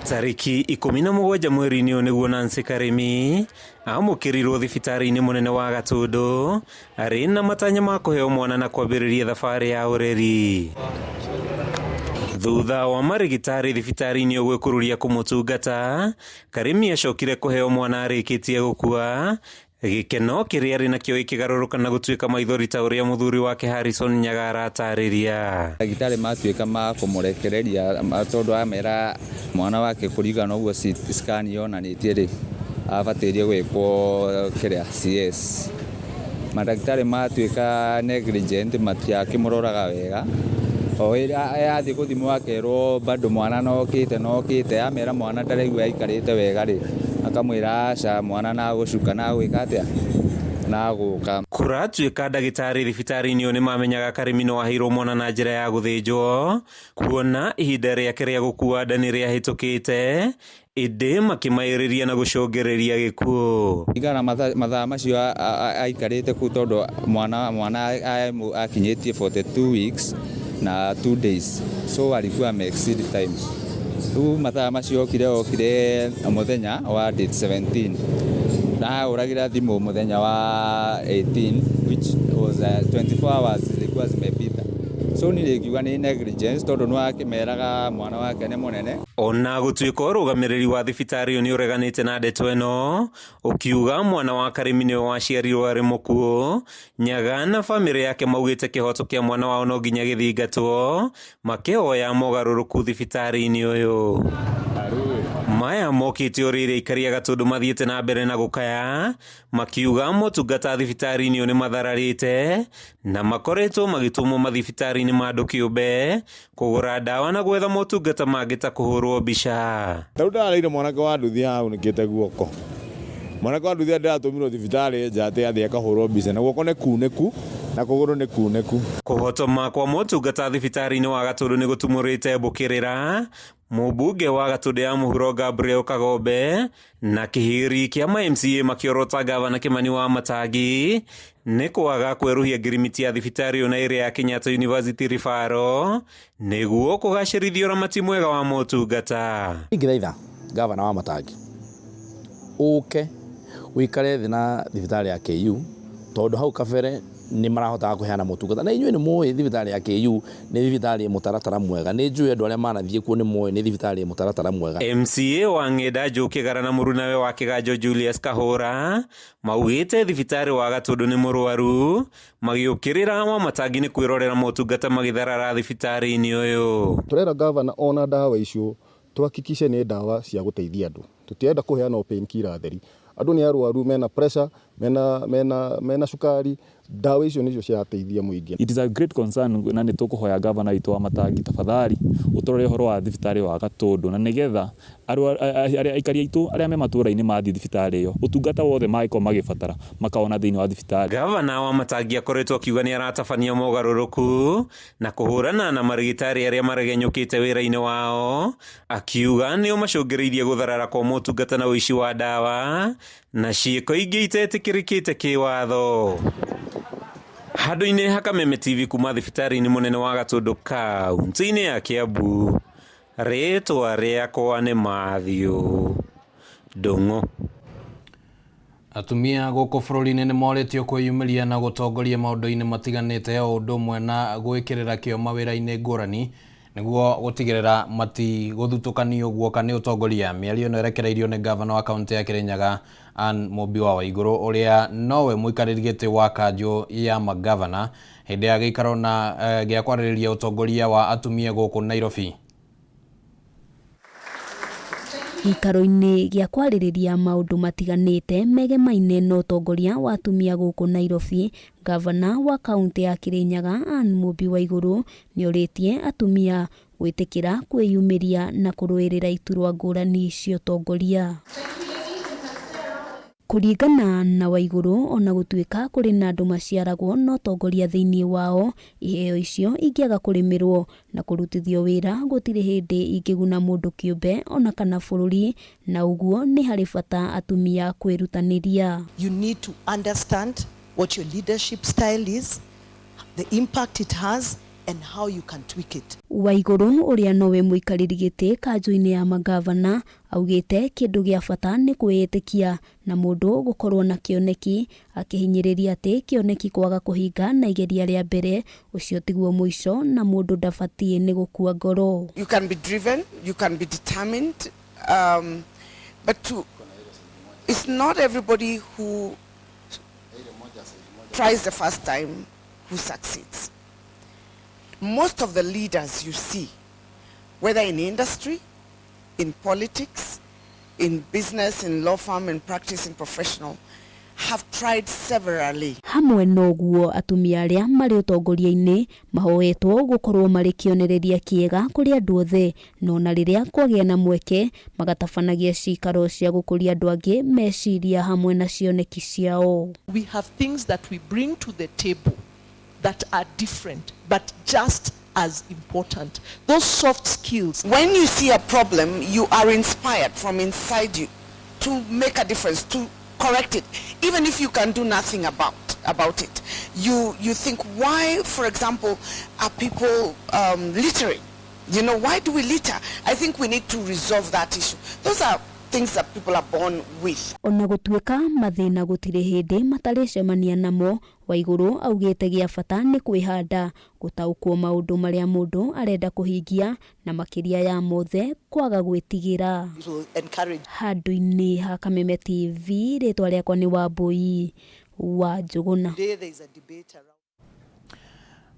Speaker 6: Tariki 17 mweri-inĩ ũyũ nĩguo Nancy Karimi amũkĩrirwo thibitarĩ-inĩ mũnene wa Gatũndũ arĩ na matanya ma kũheo mwana na kwambĩrĩria thabarĩ ya ũreri. Thutha wa marigitari thibitarĩ-inĩ ũyũ gwĩkururia kũmũtungata, Karimi acokire kũheo mwana arĩkĩtie gũkua. Gĩkeno kĩrĩa arĩ nakĩo gĩkĩgarũrũka na gũtuĩka maithori ta ũrĩa mũthuri wake Harrison Nyaga aratarĩria.
Speaker 5: Ndagĩtarĩ matuĩka ma kũmũrekereria tondũ amera mwana wake kũringana na ũguo scan yonanĩtie rĩ, abataire gwĩkwo kĩrĩa CS. Mandagĩtarĩ matuĩka negligent, matiakĩmũroraga wega. O ĩrĩa athiĩ gũthimwo akerwo bado mwana nokĩte nokĩte, amera mwana ndaraigua aikarĩte wega rĩ, akamwĩra aca mwana nagũcuka nagwĩka atĩa nagũka.
Speaker 6: Kũratuĩka ndagĩtarĩ thibitarĩ-inĩ ũyũ nĩmamenyaga Karimi no aheirwo mwana na njĩra ya gũthĩnjwo, kuona ihinda rĩake rĩa gũkua nda nĩ rĩahĩtũkĩte, ĩndĩ makĩmaĩrĩria na gũcũngĩrĩria gĩkuũ.
Speaker 5: Kũringana na mathaa macio aikarĩte kũu tondũ mwana akinyĩtie 42 weeks na 2 days, so alikuwa ame exceed time. Rĩu mathaa macio okire mũthenya wa date 17 na ahũragĩra thimũ mũthenya wa 18, which was 24 hours zilikuwa zimepita. So niĩ ingiuga nĩ negligence tondũ nĩwakĩmeraga mwana wake nĩ mũnene.
Speaker 6: Ona gũtuĩka ũrũgamĩrĩri wa thibitarĩ ũyũ nĩ ũreganĩte na ndeto ĩno, ũkiuga mwana wa Karimi nĩwe waciarirwo arĩ mũkuũ, Nyaga na bamĩrĩ yake maugĩte kĩhoto kĩa mwana wao no nginya gĩthingatwo, makĩhoya mogarũrũku thibitarĩ-inĩ ũyũ. Maya mokĩte o rĩrĩ aikari a Gatũndũ mathiĩte na mbere na gũkaya makiuga motungata thibitarĩ-inĩ ũyũ nĩ mathararĩte na makoretwo magĩtũmwo mathibitarĩ-inĩ ma andũ kĩũmbe kũgũra ndawa na gwetha motungata mangĩ ta kũhũrwo mbica.
Speaker 8: Ta rĩu ndĩrareire mwanake wa nduthi haha aunĩkĩte guoko. Mwanake wa nduthi ndĩratũmirwo thibitarĩ nja atĩ athiĩ akahũrwo mbica na guoko nĩ kunĩku na kũgũrũ nĩ kunĩku.
Speaker 6: Kũhotoma kwa motungata thibitarĩ-inĩ wa Gatũndũ nĩ gũtumũrĩte mbũkĩrĩra mũmbunge wa Gatũndũ ya mũhuro Gabriel Kagombe na kĩhĩri kĩa ma MCA makĩorota gavana Kimani wa Matangi nĩ kwaga kwerũhia ngirimiti ya thibitarĩ ĩyo na ĩrĩa ya Kenyatta University Referral nĩguo kũgacĩrithia ũramati mwega wa motungata.
Speaker 9: Ingĩthaitha gavana wa Matangi ũke ũikare thĩ na thibitarĩ ya KU tondũ hau kabere nĩ marahotaga kũheana motungata na inyuĩ nĩ mũĩ thibitarĩ ya KU nĩ thibitarĩ mũtaratara mwega nĩ njũĩ andũ arĩa manathiĩ kuo nĩ moĩ nĩ thibitarĩ mũtaratara mwega.
Speaker 6: MCA wa Ng'enda Njũkĩ Gara na mũrunawe wa Kĩganjo Julius Kahũra maugĩte thibitarĩ wa Gatũndũ nĩ mũrwaru magĩũkĩrĩra Wamatangi nĩ kwĩrorera motungata magĩtharara thibitarĩ-inĩ ũyũ.
Speaker 10: Tũrera gavana ona ndawa icio tuhakikishe nĩ ndawa cia gũteithia andũ tũtirenda kũheana o painkiller theri andũ nĩ arwaru mena pressure mena mena mena cukari ndawa icio nicio cirateithia mũingĩ.
Speaker 11: It is a great concern na nĩ tũkũhoya gavana witũ wa Matangi tafadhali ũtũrore ũhoro wa thibitarĩ wa Gatũndũ na nĩgetha arĩa aikari aitũ arĩa me matũra-inĩ mathiĩ thibitarĩ ĩyo ũtungata wothe mangĩkorwo magĩbatara makawona thĩinĩ wa thibitarĩ.
Speaker 6: Gavana wa Matangi akoretwo akiuga nĩ aratabania mogarũrũku na kũhũrana na marigitari arĩa maregenyũkĩte wĩra-inĩ wao akiuga nĩo macũngĩrĩirie gũtharara kwa motungata na ũici wa ndawa na ciĩko ingĩ itetĩkĩrĩkĩte kĩwatho. Handũ-inĩ ha Kameme TV kuma thibitarĩ-inĩ mũnene wa Gatũndũ kaunti-inĩ ya Kiambu, rĩtwa rĩakwa nĩ Matthew Ndung'u.
Speaker 1: Atumia gũkũ bũrũri-inĩ nĩ morĩtio kwĩyumĩria na gũtongoria maũndũ-inĩ matiganĩte o ũndũ ũmwe na gwĩkĩrĩra kĩo mawĩra-inĩ ngũrani nĩguo gũtigĩrĩra matigũthutũkanio guoka nĩ ũtongoria. Mĩario ĩno ĩrekereirio nĩ gavana wa kaunti ya Kirinyaga Anne Mũmbi wa Waigũrũ ũrĩa nowe mũikarĩri gĩtĩ wa kanjũ ya magavana hĩndĩ ya gĩikaro na gĩa kwarĩrĩria ũtongoria wa atumia gũkũ Nairobi.
Speaker 12: Gĩikaro-inĩ gĩa kwarĩrĩria maũndũ matiganĩte megemaine na ũtongoria wa atumia gũkũ Nairobi, gavana wa kaunti ya Kirinyaga Anne Mũmbi Waigũrũ nĩorĩtie atumia gwĩtĩkĩra kwĩyumĩria na kũrũĩrĩra iturwa ngũrani cia ũtongoria. Kũringana na Waigũrũ ona gũtuĩka kũrĩ na andũ maciaragwo na ũtongoria thĩinĩ wao, iheo icio ingĩaga kũrĩmĩrwo na kũrutithio wĩra gũtirĩ hĩndĩ ingĩguna mũndũ kĩũmbe ona kana bũrũri na ũguo nĩ harĩ bata atumia kwĩrutanĩria.
Speaker 13: You need to understand what your leadership style is, the impact it has, and how you can tweak it.
Speaker 12: Waigũrũ ũrĩa nowe mũikarĩri gĩtĩ kanjũ-inĩ ya magavana augĩte kĩndũ gĩa bata nĩ kwĩĩtĩkia na mũndũ gũkorwo na kĩoneki akĩhinyĩrĩria atĩ kĩoneki kwaga kũhinga na igeria rĩa mbere ũcio tiguo mũico na mũndũ ndabatiĩ nĩ gũkua ngoro.
Speaker 14: You can be driven, you can be determined, but it's not everybody who tries the first time who succeeds. Most of the leaders you see, whether in industry, in politics, in business, in law firm, in practice, in professional, have tried severally.
Speaker 12: Hamwe na ũguo atumia arĩa marĩ ũtongoria-inĩ mahoetwo gũkorwo marĩ kĩonereria kĩega kũrĩ andũ othe no na rĩrĩa kwagĩa na mweke magatabanagia cikaro cia gũkũria andũ angĩ meciria hamwe na cioneki ciao.
Speaker 13: We have things that we bring to the table that are different but just as important. Those soft skills.
Speaker 14: When you see a problem, you are inspired from inside you to make a difference, to correct it, even if you can do nothing about it. You think, why, for example, are people littering? Why do we litter? I think we need to resolve that issue. Those are things that people are born with.
Speaker 12: Ona gũtuĩka mathĩna gũtirĩ hĩndĩ matarĩcemania namo, Waigũrũ augĩte gĩa bata nĩ kwĩhanda, gũtaũkwo maũndũ marĩa mũndũ arenda kũhingia na makĩria ya mothe kwaga gwĩtigĩra. Handũ-inĩ ha Kameme TV, rĩtwa rĩakwa nĩ Wambui wa Njũgũna.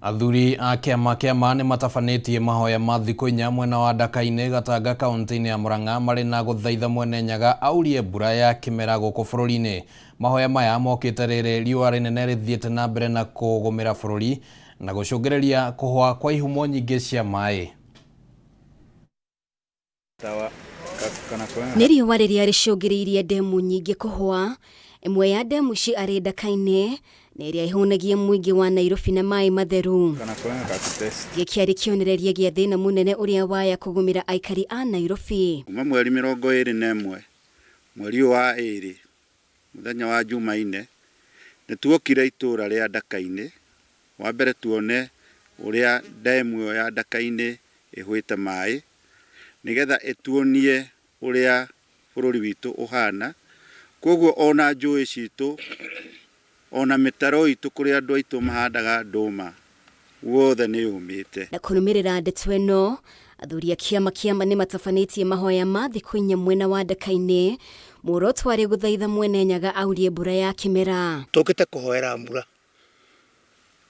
Speaker 1: Athuri a kĩama kĩa ma nĩ matabanĩtie mahoya ma thikũ 4 mwena wa Ndaka-inĩ Gatanga kaunti-inĩ ya Murang'a marĩ na gũthaitha Mwene Nyaga aurie mbura ya kĩmera gũkũ bũrũri-inĩ. Mahoya maya mokĩte rĩrĩ riũa rĩnene rĩthiĩte na mbere na kũgũmĩra bũrũri na gũcũngĩrĩria kũhũa kwa ihumo nyingĩ cia maĩ.
Speaker 15: Nĩ riũa rĩrĩa rĩcũngĩrĩirie ndemu nyingĩ kũhũa. Ĩmwe ya ndemu ici arĩ Ndaka-inĩ na ĩrĩa ĩhũnagia mũingĩ wa Nairobi na maĩ matheru. Gĩkĩ arĩ kĩonereria gĩa thĩna mũnene ũrĩa waya kũgũmĩra aikari a Nairobi.
Speaker 16: Kuma mweri 21 mweri ũyũ wa ĩrĩ mũthenya wa Jumaine nĩ tuokire itũra rĩa Ndaka-inĩ wa mbere tuone ũrĩa ndemu ĩyo ya Ndaka-inĩ ĩhũĩte maĩ nĩgetha ĩtuonie ũrĩa bũrũri witũ ũhana. Koguo ona njũĩ citũ ona mĩtaro itũ kũrĩa andũ aitũ mahandaga ndũma guothe nĩ yũmĩte.
Speaker 15: Na kũrũmĩrĩra ndeto ĩno, athuri a kĩama kĩa ma nĩ matabanĩtie mahoya ma thikũ 4 mwena wa Ndaka-inĩ muoroto arĩ gũthaitha Mwene Nyaga aurie mbura ya kĩmera.
Speaker 17: Tũkĩte kũhoera mbura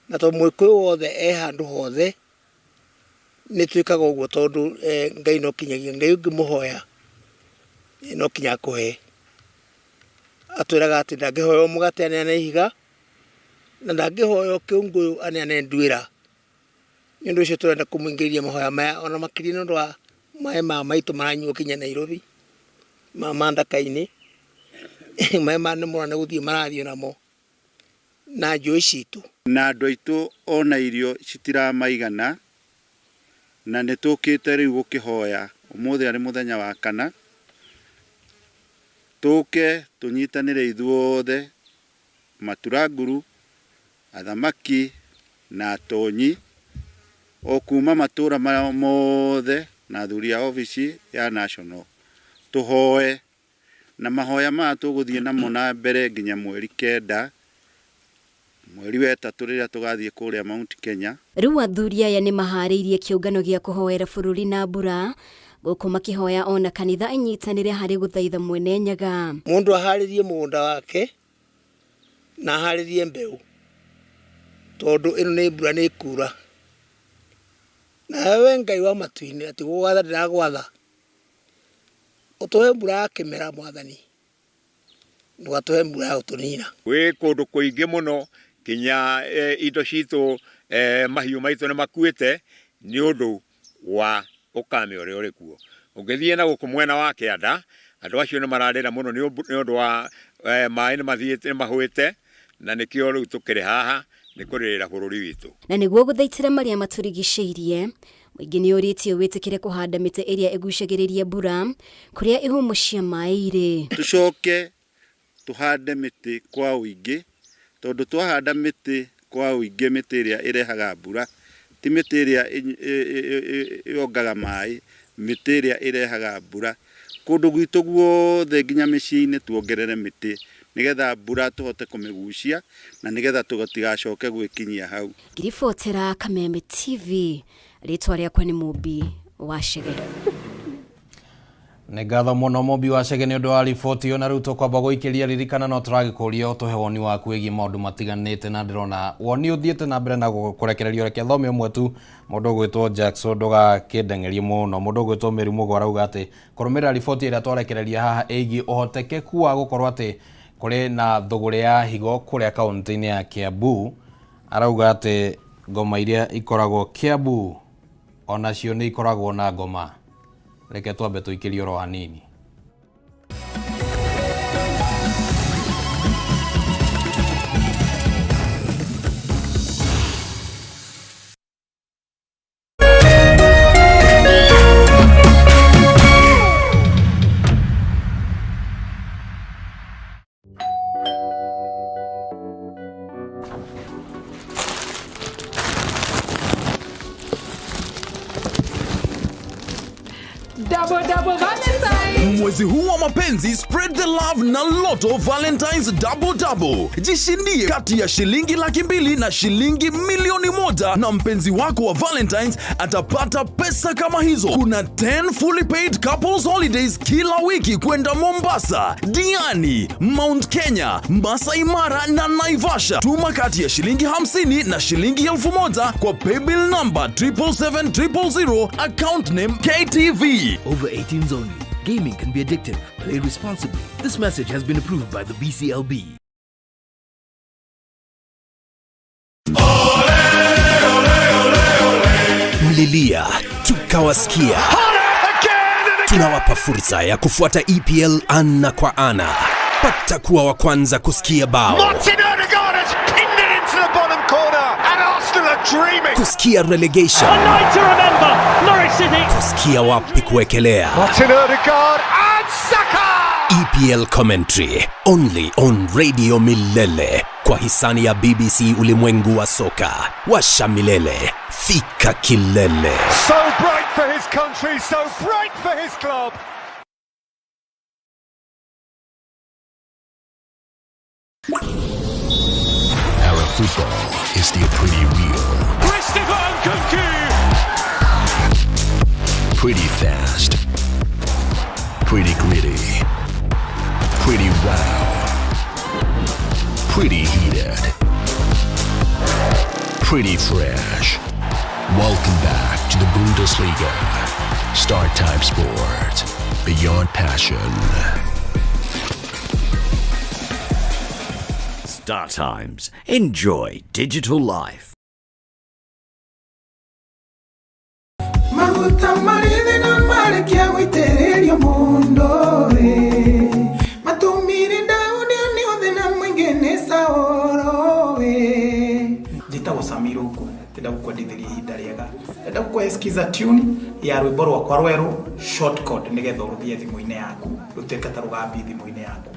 Speaker 17: na tondũ mũgĩkũyũ wothe e handũ hothe nĩ twĩkaga ũguo tondũ Ngai no kinyagia Ngai ũngĩmũhoya no kinya akũhe. Atwĩraga atĩ ndangĩhoywo mũgate aneane ihiga na ndangĩhoywo kĩũngũyũ aneane nduĩra. Nĩ ũndũ ũcio tũrenda kũmũingĩria mahoya maya ona makĩria nĩ ũndũ wa maĩ maya maitũ maranyuo kinya Nairobi, maya ma Ndaka-inĩ, maĩ maya nĩ mũrona nĩ gũthiĩ marathiĩ namo na njũĩ citũ.
Speaker 16: Na andũ aitũ ona irio citiramaigana na nĩ tũkĩte rĩu gũkĩhoya ũmũthĩ arĩ mũthenya wa kana tũke tũnyitanĩre ithuothe maturanguru, athamaki na atonyi o kuma matũra maya mothe na athuri a obici ya national tũhoe na mahoya maya tũgũthiĩ namo na mbere nginya mweri 9 mweri wa 3 rĩrĩa tũgathiĩ kũrĩa Mount Kenya.
Speaker 15: Rĩu athuri aya nĩ maharĩirie kĩũngano gĩa kũhoera bũrũri na mbura gũkũ makĩhoya ona kanitha inyitanĩre harĩ gũthaitha Mwene Nyaga.
Speaker 17: Mũndũ aharĩrie mũgũnda wake na aharĩrie mbeũ tondũ ĩno nĩ mbura nĩ kura. Nawe we Ngai wa matu-inĩ atĩ gũgwatha ndĩragwatha ũtũhe mbura ya kĩmera Mwathani, ndũgatũhe mbura ya gũtũnina.
Speaker 18: Gwĩ kũndũ kũingĩ mũno kinya indo citũ mahiũ maitũ nĩ makuĩte nĩ ũndũ wa ũkame ũrĩa ũrĩ kuo. Ũngĩthiĩ na gũkũ mwena wa kĩanda andũ acio nĩ mararĩra mũno nĩ ũndũ wa maĩ nĩ mathiĩte nĩ mahũĩte na nĩkĩo rĩu tũkĩrĩ haha nĩ kũrĩrĩra bũrũri witũ.
Speaker 15: Na nĩguo gũthaitĩra marĩa matũrigicĩirie, mũingĩ nĩ ũrĩtio wĩtĩkĩre kũhanda mĩtĩ ĩrĩa ĩgucagĩrĩria mbura kũrĩa ihumo cia maĩ irĩ.
Speaker 16: Tũcoke tũhande mĩtĩ kwa ũingĩ tondũ twahanda mĩtĩ kwa ũingĩ mĩtĩ ĩrĩa ĩrehaga mbura ti mĩtĩ ĩrĩa yongaga maĩ, mĩtĩ ĩrĩa ĩrehaga mbura. Kũndũ gwitũ guothe nginya mĩciĩ-inĩ tuongerere mĩtĩ nĩgetha mbura tũhote kũmĩgucia na nĩgetha tũtigacoke gwĩkinyia hau.
Speaker 15: Ngiribotera Kameme TV, rĩtwa rĩakwa nĩ Mũmbi wa Chege.
Speaker 1: Nĩ ngatho mũno Mũmbi wa Chege nĩ ũndũ wa riboti ĩyo na rĩu tũkwamba gũikĩria ririkana no tũragĩkũria ũtũhe woni waku wĩgiĩ maũndũ matiganĩte na ndĩrona woni ũthiĩte na mbere na kũrekererio. Reke thome ũmwe tu, mũndũ ũgwĩtwo Jackson ndũgakĩndengerie mũno. Mũndũ ũgwĩtwo Mary Mũgo arauga atĩ kũrũmĩrĩra riboti ĩrĩa twarekereria haha ĩgiĩ ũhotekeku wa gũkorwo atĩ kũrĩ na thũgũrĩ ya higo kũrĩa kaũntĩ-inĩ ya Kiambu, arauga atĩ ngoma iria ikoragwo Kiambu onacio nĩ ikoragwo na ngoma. Reke twambe tũikĩrie oro hanini.
Speaker 19: Double, double Valentine.
Speaker 7: Mwezi huu wa mapenzi, spread the love na Lotto Valentine's Double Double. Jishindie kati ya shilingi 200,000 na shilingi 1,000,000 na mpenzi wako wa Valentine's atapata pesa kama hizo. Kuna 10 fully paid couples holidays kila wiki kwenda Mombasa, Diani, Mount Kenya, Masai Mara na Naivasha. Tuma kati ya shilingi 50 na shilingi 1,000 kwa paybill number 777 000, account name KTV.
Speaker 19: Over 18s only. Gaming can be addictive. Play responsibly. This message has been approved by the BCLB.
Speaker 20: Mlilia tukawasikia. Tunawapa fursa ya kufuata EPL ana kwa ana. Pata kuwa wa kwanza kusikia bao,
Speaker 21: Martin Odegaard has pinned it into the bottom corner, and Arsenal are dreaming.
Speaker 20: kusikia relegation,
Speaker 21: A night to remember, Norwich City.
Speaker 20: kusikia wapi kuwekelea.
Speaker 21: Martin Odegaard and Saka.
Speaker 20: EPL commentary only on Radio Milele kwa hisani ya BBC ulimwengu wa soka. Washa milele, fika kilele.
Speaker 21: So bright for his country, so bright for his club.
Speaker 22: Our football is still pretty real,
Speaker 21: Christopher Nkunku.
Speaker 22: pretty fast, pretty gritty, pretty wild, pretty heated, pretty fresh. Welcome back to the Bundesliga. Star Time Sport, beyond passion.
Speaker 23: Star Times. Enjoy digital life.
Speaker 24: Maguta marĩ na marĩkia gũitĩrĩrio mũndũ ĩ matũmire Daudi nĩ thĩna mũingĩ nĩ Saũlũ ĩ.
Speaker 29: Njĩtagwo Samiruku, ndĩrenda gũkwendithĩria ihinda rĩega, ndĩrenda gũkũhe skiza tune ya rwĩmbo rwakwa rwerũ short code, nĩgetha ũrũthie thimũ-inĩ yaku, rũtuĩke ta rũgambi thimũ-inĩ yaku.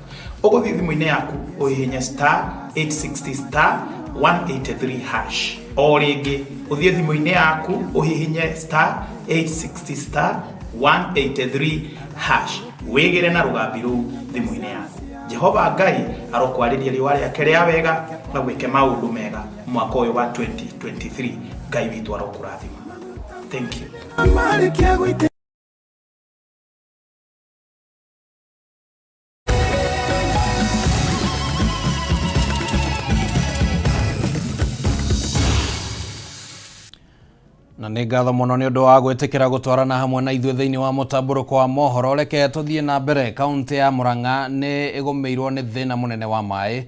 Speaker 29: Ũgũthiĩ thimũ-inĩ yaku ũhihinye *860*183#. O rĩngĩ, ũthiĩ thimũ-inĩ yaku ũhihinye *860*183# wĩgĩre na rũgambi rũu thimũ-inĩ yaku. Jehova Ngai arokwarĩria riũa rĩake rĩa wega na gwĩke maũndũ mega mwaka ũyũ wa 2023. Ngai witũ arokũrathima. Thank you.
Speaker 24: Marĩkia gũitĩrĩrio.
Speaker 1: Na nĩ ngatho mũno nĩ ũndũ wa gwĩtĩkĩra gũtwarana hamwe na ithuĩ thĩinĩ wa mũtambũrũko wa mohoro. Reke tũthiĩ na mbere. Kaũntĩ ya Murang'a nĩ ĩgũmĩirwo nĩ thĩna mũnene wa maĩ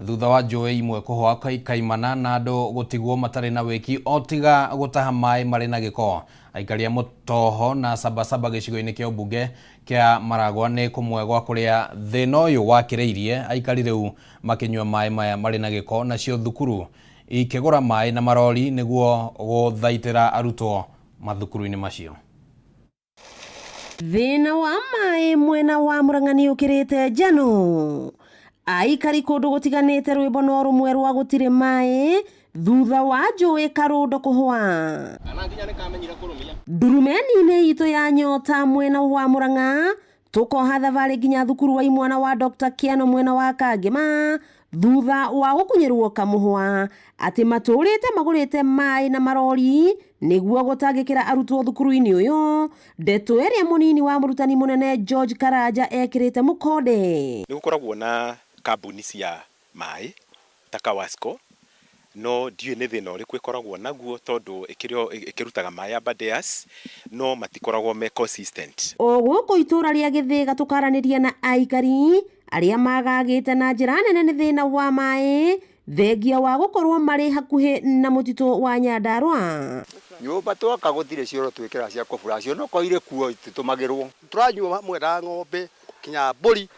Speaker 1: thutha wa njũĩ imwe kũhũa kaimana na andũ gũtigwo matarĩ na wĩki o tiga gũtaha maĩ marĩ na gĩko. Aikari a Mũtoho na Sabasaba gĩcigo-inĩ kĩa ũmbunge kĩa Maragwa nĩ kũmwe gwa kũrĩa thĩna ũyũ wakĩrĩirie, aikari rĩu makĩnyua maĩ maya marĩ na gĩko, nacio thukuru ikĩgũra maĩ na marori nĩguo gũthaitĩra arutwo mathukuru-inĩ macio.
Speaker 30: Thĩna wa maĩ mwena wa Murang'a nĩ ũkĩrĩte njano. Aikari kũndũ gũtiganĩte rwĩmbo no rũmwe rwa gũtirĩ maĩ thutha wa njũĩ Karũndo kũhũa. Ndurumeni-inĩ itũ ya nyota mwena wa Murang'a tũkoha thabarĩ nginya thukuru wa imwana wa Dr. Kiano mwena wa Kangema thutha wa gũkunyĩrwo kamũhwa atĩ matũrĩte magũrĩte maĩ na marori nĩguo gũtangĩkĩra arutwo thukuru-inĩ ũyũ, ndeto ĩrĩa mũnini wa mũrutani mũnene George Karanja ekĩrĩte mũkonde.
Speaker 31: Nĩ gũkoragwo na kambuni cia maĩ ta Kawasco, no ndiũĩ nĩ thĩna ũrĩkũ ĩkoragwo naguo, tondũ ĩkĩrutaga maĩ Aberdares no matikoragwo me consistent.
Speaker 30: O gũkũ itũra rĩa Gĩthĩga tũkaranĩria na aikari arĩa magagĩte na njĩra nene nĩ thĩna wa maĩ thengia wa gũkorwo marĩ hakuhĩ na mũtitũ wa Nyandarũa.
Speaker 25: Nyũmba twaka gũtirĩ cioro twĩkĩraga cia kũburacio, no korwo irĩ kuo ititũmagĩrwo.
Speaker 26: Tũranyua hamwe na ng'ombe kinya mbũri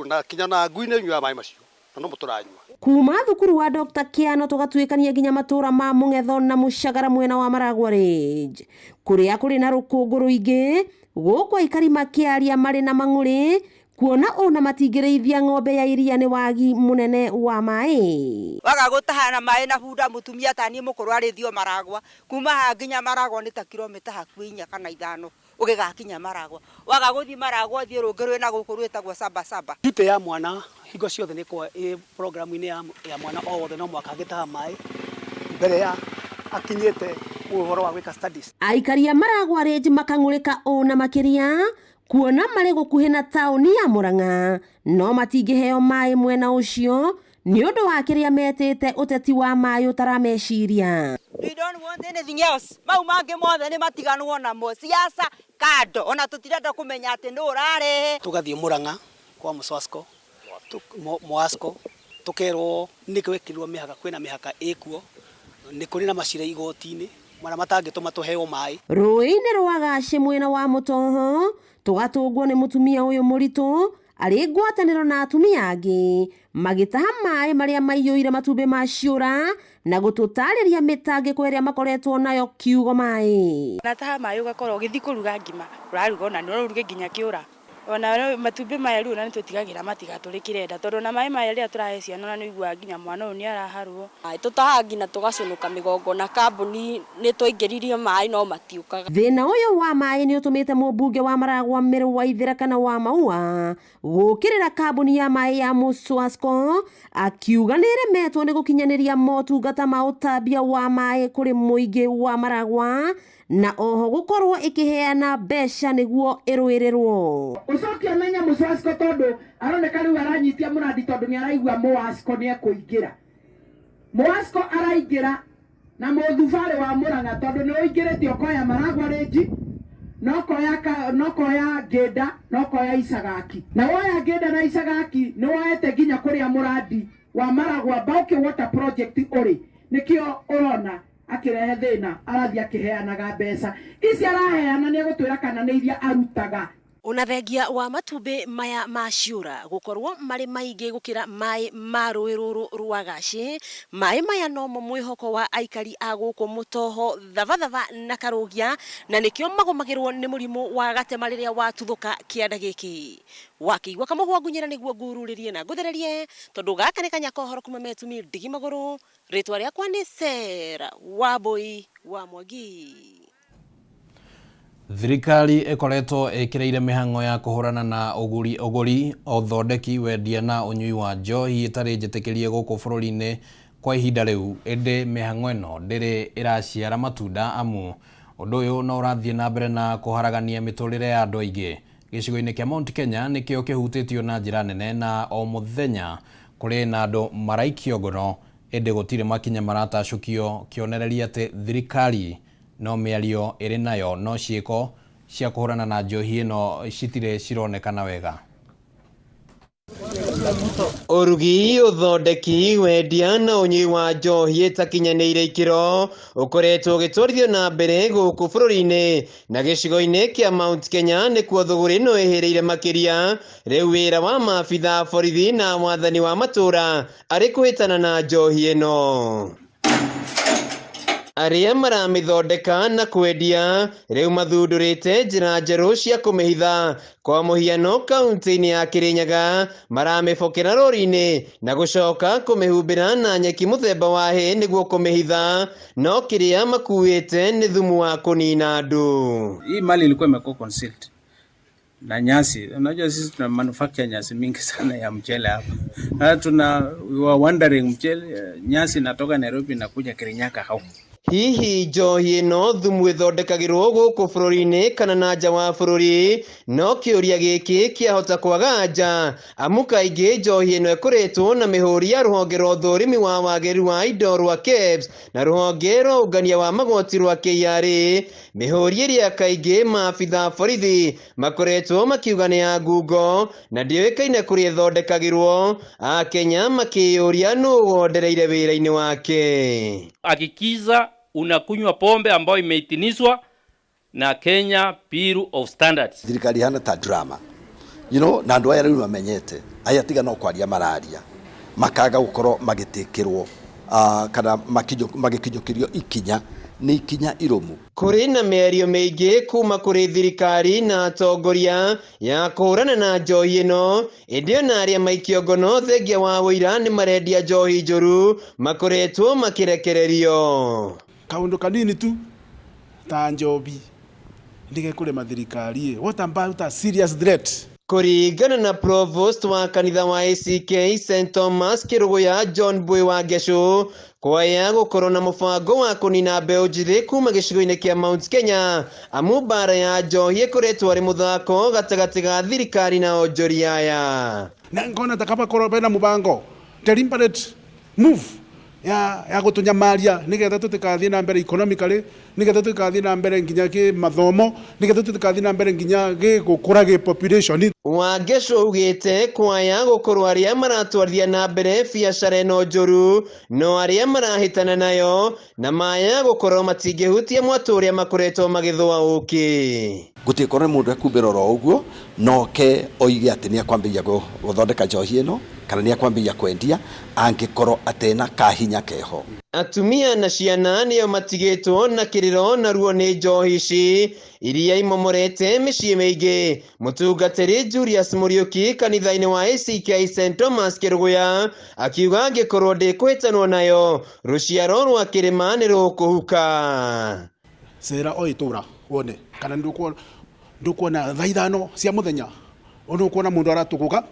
Speaker 26: na kinya na ngui nĩ inyuaga maĩ macio, na nomo tũranyua.
Speaker 30: Kuma thukuru wa Dr. Kiano tũgatuĩkania nginya matũra ma Mũng'etho na Mũcagara mwena wa Maragwa Range kũrĩa kũrĩ na rũkũngũ rũingĩ, gũkũ aikari makĩaria marĩ na mang'ũrĩ kuona ona matingĩrĩithia ng'ombe ya iria nĩ wagi mũnene wa maĩ.
Speaker 27: Waga gũtaha na maĩ na bunda, mũtumia ta niĩ mũkũrũ arĩthio Maragwa, kuma haha nginya Maragwa nĩ ta kilomita hakuhĩ 4 kana 5.
Speaker 2: Ũgĩgakinya Maragwa, waga gũthiĩ Maragwa ũthiĩ rũngĩ rwĩna gũkũ rwĩtagwo Sabasaba.
Speaker 3: Duty ya mwana hingo ciothe nĩ ĩkoragwo ĩ programu-inĩ ya mwana o wothe, no mũhaka angĩtaha maĩ mbere ya akinyĩte ũhoro wa gwĩka studies.
Speaker 30: Aikari a Maragwa Ridge makang'ũrĩka ũũ na makĩria kuona marĩ gũkuhĩ na taũni ya Murang'a no matingĩheo maĩ mwena ũcio nĩ ũndũ wa kĩrĩa metĩte ũteti wa maĩ ũtarameciria.
Speaker 2: We don't want anything else. Mau mangĩ mothe nĩ matiganwo namo. Siasa kando. Ona tũtirenda kũmenya atĩ nũ ũrarehe.
Speaker 3: Tũgathiĩ Murang'a kwa Mũswasco, Moasco, tũkerwo nĩ gwekĩrirwo mĩhaka, kwĩna mĩhaka ĩkuo, nĩ kũrĩ na macira igoti-inĩ marĩa matangĩtũma tũheo maĩ.
Speaker 30: Rũĩ-inĩ rwa Gacĩ mwena wa Mũtoho tũgatũngwo nĩ mũtumia ũyũ mũritũ arĩ ngwatanĩro na atumia angĩ magĩtaha maĩ marĩa maiyũire matumbĩ ma ciũra na gũtũtarĩria mĩtangĩko ĩrĩa makoretwo nayo kiugo maĩ.
Speaker 4: Nataha maĩ ũgakorwo ũgĩthiĩ kũruga ngima, ũraruga ona no ũruge nginya kĩũra. Ona matumbĩ maya rĩu ona nĩtũtigagĩra matigatũrĩkĩre nda, tondũ ona maĩ maya rĩrĩa tũrahe ciana ona nĩũiguaga nginya mwana ũyũ nĩaraharwo.
Speaker 5: Tũtahaga nginya tũgaconoka mĩgongo na kambuni nĩtwaingĩririe maĩ no matiũkaga.
Speaker 30: Thĩna ũyũ wa maĩ nĩ ũtũmĩte mũmbunge wa Maragwa Mĩrũ Waithera kana wa Maua gũkĩrĩra kambuni ya maĩ ya Mũswasco akiuga nĩ ĩremetwo nĩ gũkinyanĩria motungata ma ũtambia wa maĩ kũrĩ mũingĩ wa Maragwa na oho gũkorwo ĩkĩheana mbeca nĩguo ĩrũĩrĩrwo.
Speaker 6: Ũcoke ũmenye Mũswasco tondũ aroneka rĩu aranyitia mũrandi tondũ nĩ araigua Mũasco nĩ ekũingĩra. Mũasco araingĩra na mũthubarĩ wa Mũrang'a tondũ nĩ ũingĩrĩte ũkoya Maragwa Ridge, no koya Ngĩnda, no koya Icagaki. Na woya Ngĩnda na Icagaki nĩ woete nginya kũrĩa mũrandi wa Maragwa Bulk Water Project ũrĩ. Nĩkĩo ũrona akĩrehe thĩna, arathiĩ akĩheanaga mbeca. Ici araheana nĩ egũtwĩra kana nĩ iria arutaga.
Speaker 8: Ona thengia wa matumbĩ maya ma ciũra gũkorwo marĩ maingĩ gũkĩra maĩ ma rũĩ rũrũ rwa Gacĩ, maĩ maya nomo mwĩhoko wa aikari a gũkũ Mũtoho, Thabathaba na Karũgia, na nĩkĩo magũmagĩrwo nĩ mũrimũ wa gatema rĩrĩa watuthũka kĩanda gĩkĩ. Wakĩigua kamũhwa ngunyĩra nĩguo ngururĩrie na ngũthererie, tondũ gaka nĩ kanya kohoro kuma Metumi ndigi magũrũ. Rĩtwa rĩakwa nĩ Sarah Wambui wa Mwangi.
Speaker 1: Thirikari ĩkoretwo ĩkĩrĩire mĩhang'o ya kũhũrana na ũgũri, ũthondeki, wendia na ũnyui wa njohi ĩtarĩ njĩtĩkĩrie gũkũ bũrũri-inĩ kwa ihinda rĩu, ĩndĩ mĩhang'o ĩno ndĩrĩ ĩraciara matunda amu ũndũ ũyũ no ũrathiĩ na mbere na kũharagania mĩtũrĩre ya andũ aingĩ. Gĩcigo-inĩ kĩa Mount Kenya nĩkĩo kĩhutĩtio na njĩra nene na o mũthenya kũrĩ na andũ maraikio ngono, ĩndĩ gũtirĩ makinya maratacũkio kĩonereria atĩ thirikari no mĩario ĩrĩ nayo no ciĩko cia kũhũrana na njohi ĩno citirĩ cironekana wega.
Speaker 9: Ũrugi, ũthondeki, wendia na ũnyui wa njohi ĩtakinyanĩire ikĩro ũkoretwo ũgĩtwarithio na mbere gũkũ bũrũri-inĩ na gĩcigo-inĩ kĩa Mount Kenya nĩkuo thũgũrĩ ĩno ĩhĩrĩire makĩria. Rĩu wĩra wa maabitha a borithi na wathani wa matũũra arĩ kũhĩtana na njohi ĩno. Arĩa maramĩthondeka na kwendia rĩu mathundũrĩte njĩra njerũ cia kũmĩhitha. Kwa mũhiano kaunti-inĩ ya Kirinyaga maramĩbokera rori-inĩ na gũcoka kũmĩhumbĩra na nyeki mũthemba wa hay nĩguo kũmĩhitha, no kĩrĩa makuĩte nĩ thumu wa kũnina andũ.
Speaker 10: Hii mali ilikuwa imekuwa concealed na nyasi. Unajua sisi tuna manufacture nyasi mingi sana ya mchele hapa. Sasa we were wondering mchele, nyasi inatoka Nairobi inakuja Kirinyaga how?
Speaker 9: Hihi njohi ĩno thumu ĩthondekagĩrwo gũkũ bũrũri-inĩ kana na nja wa bũrũri? No kĩũria gĩkĩ kĩahota kwaga anja, amu kaingĩ njohi ĩno ĩkoretwo na mĩhũri ya rũhonge rwa ũthũrimi wa wagĩrĩru wa indo rwa KEBS na rũhonge rwa ũngania wa magoti rwa KRA, mĩhũri ĩrĩa kaingĩ maabitha a borithi makoretwo makiuga nĩ ya ngungo na ndĩũĩkaine kũrĩa ĩthondekagĩrwo. Akenya makĩyũria nũ wondereire wĩra-inĩ wake.
Speaker 11: Hakikisha unakunywa pombe ambayo imeidhinishwa na Kenya Bureau of Standards.
Speaker 27: Thirikari ihana ta drama. Na andũ aya rĩu mamenyete, aya tiga no kwaria mararia, makaga gũkorwo magĩtĩkĩrwo, kana magĩkinyũkĩrio ikinya, nĩ ikinya irũmu.
Speaker 9: Kũrĩ na mĩario mĩingĩ kuma kũrĩ thirikari na atongoria ya kũhũrana na njohi ĩno, ĩndĩ ona arĩa maikio ngono thengia wa ũira nĩ marendia njohi njũru makoretwo makĩrekererio.
Speaker 28: Kaũndũ kanini tu ta njobi
Speaker 7: Ndige kurema thirikari what about a serious threat?
Speaker 9: Kũringana na Provost wa kanitha wa ACK St Thomas Kĩrũgũya John Mbui wa Ngecũ, kwaya gũkorwo na mũbango wa kũnina mbeũ njĩthĩ kuma gĩcigo-inĩ kĩa Mount Kenya, amu mbara ya njohi ĩkoretwo arĩ mũthako gatagatĩ ga thirikari na onjoria aya.
Speaker 7: Na ngona ta kaba korwo bena mubango deliberate move ya gutunyamaria nigetha tutikathie na mbere economically, nigetha tutikathie na mbere nginya ki mathomo, nigetha tutikathie na mbere nginya gi gukura gi population.
Speaker 9: Wangecu augite kwaya gukorwo aria maratwarithia na mbere biacara ĩno njũru no aria marahĩtana nayo na maya gukorwo matingĩhutia mwatũ ũrĩa makoretwo magĩthũa ũkĩ.
Speaker 27: Gũtikorwo nĩ mũndũ ekumbĩra oro ũguo noke oige atĩ nĩ ekwambĩrĩria gũthondeka njohi ĩno kana nĩ ekwambĩrĩria kwendia angĩkorwo atena kahinya keho.
Speaker 9: Atumia na ciana nĩo matigĩtwo na kĩrĩro na ruo nĩ njohi ici iria imomorete mĩciĩ mĩingĩ. Mũtungatĩri Julius Mũriũki kanitha-inĩ wa ACK St Thomas Kĩrũgũya akiuga angĩkorwo ndĩkũhĩtanwo nayo rũciaro rwa kĩrĩma nĩ rũkũhuka.
Speaker 7: Cera o itũra wone kana ndukuona thaa ithano cia muthenya ndukuona mundu aratuguka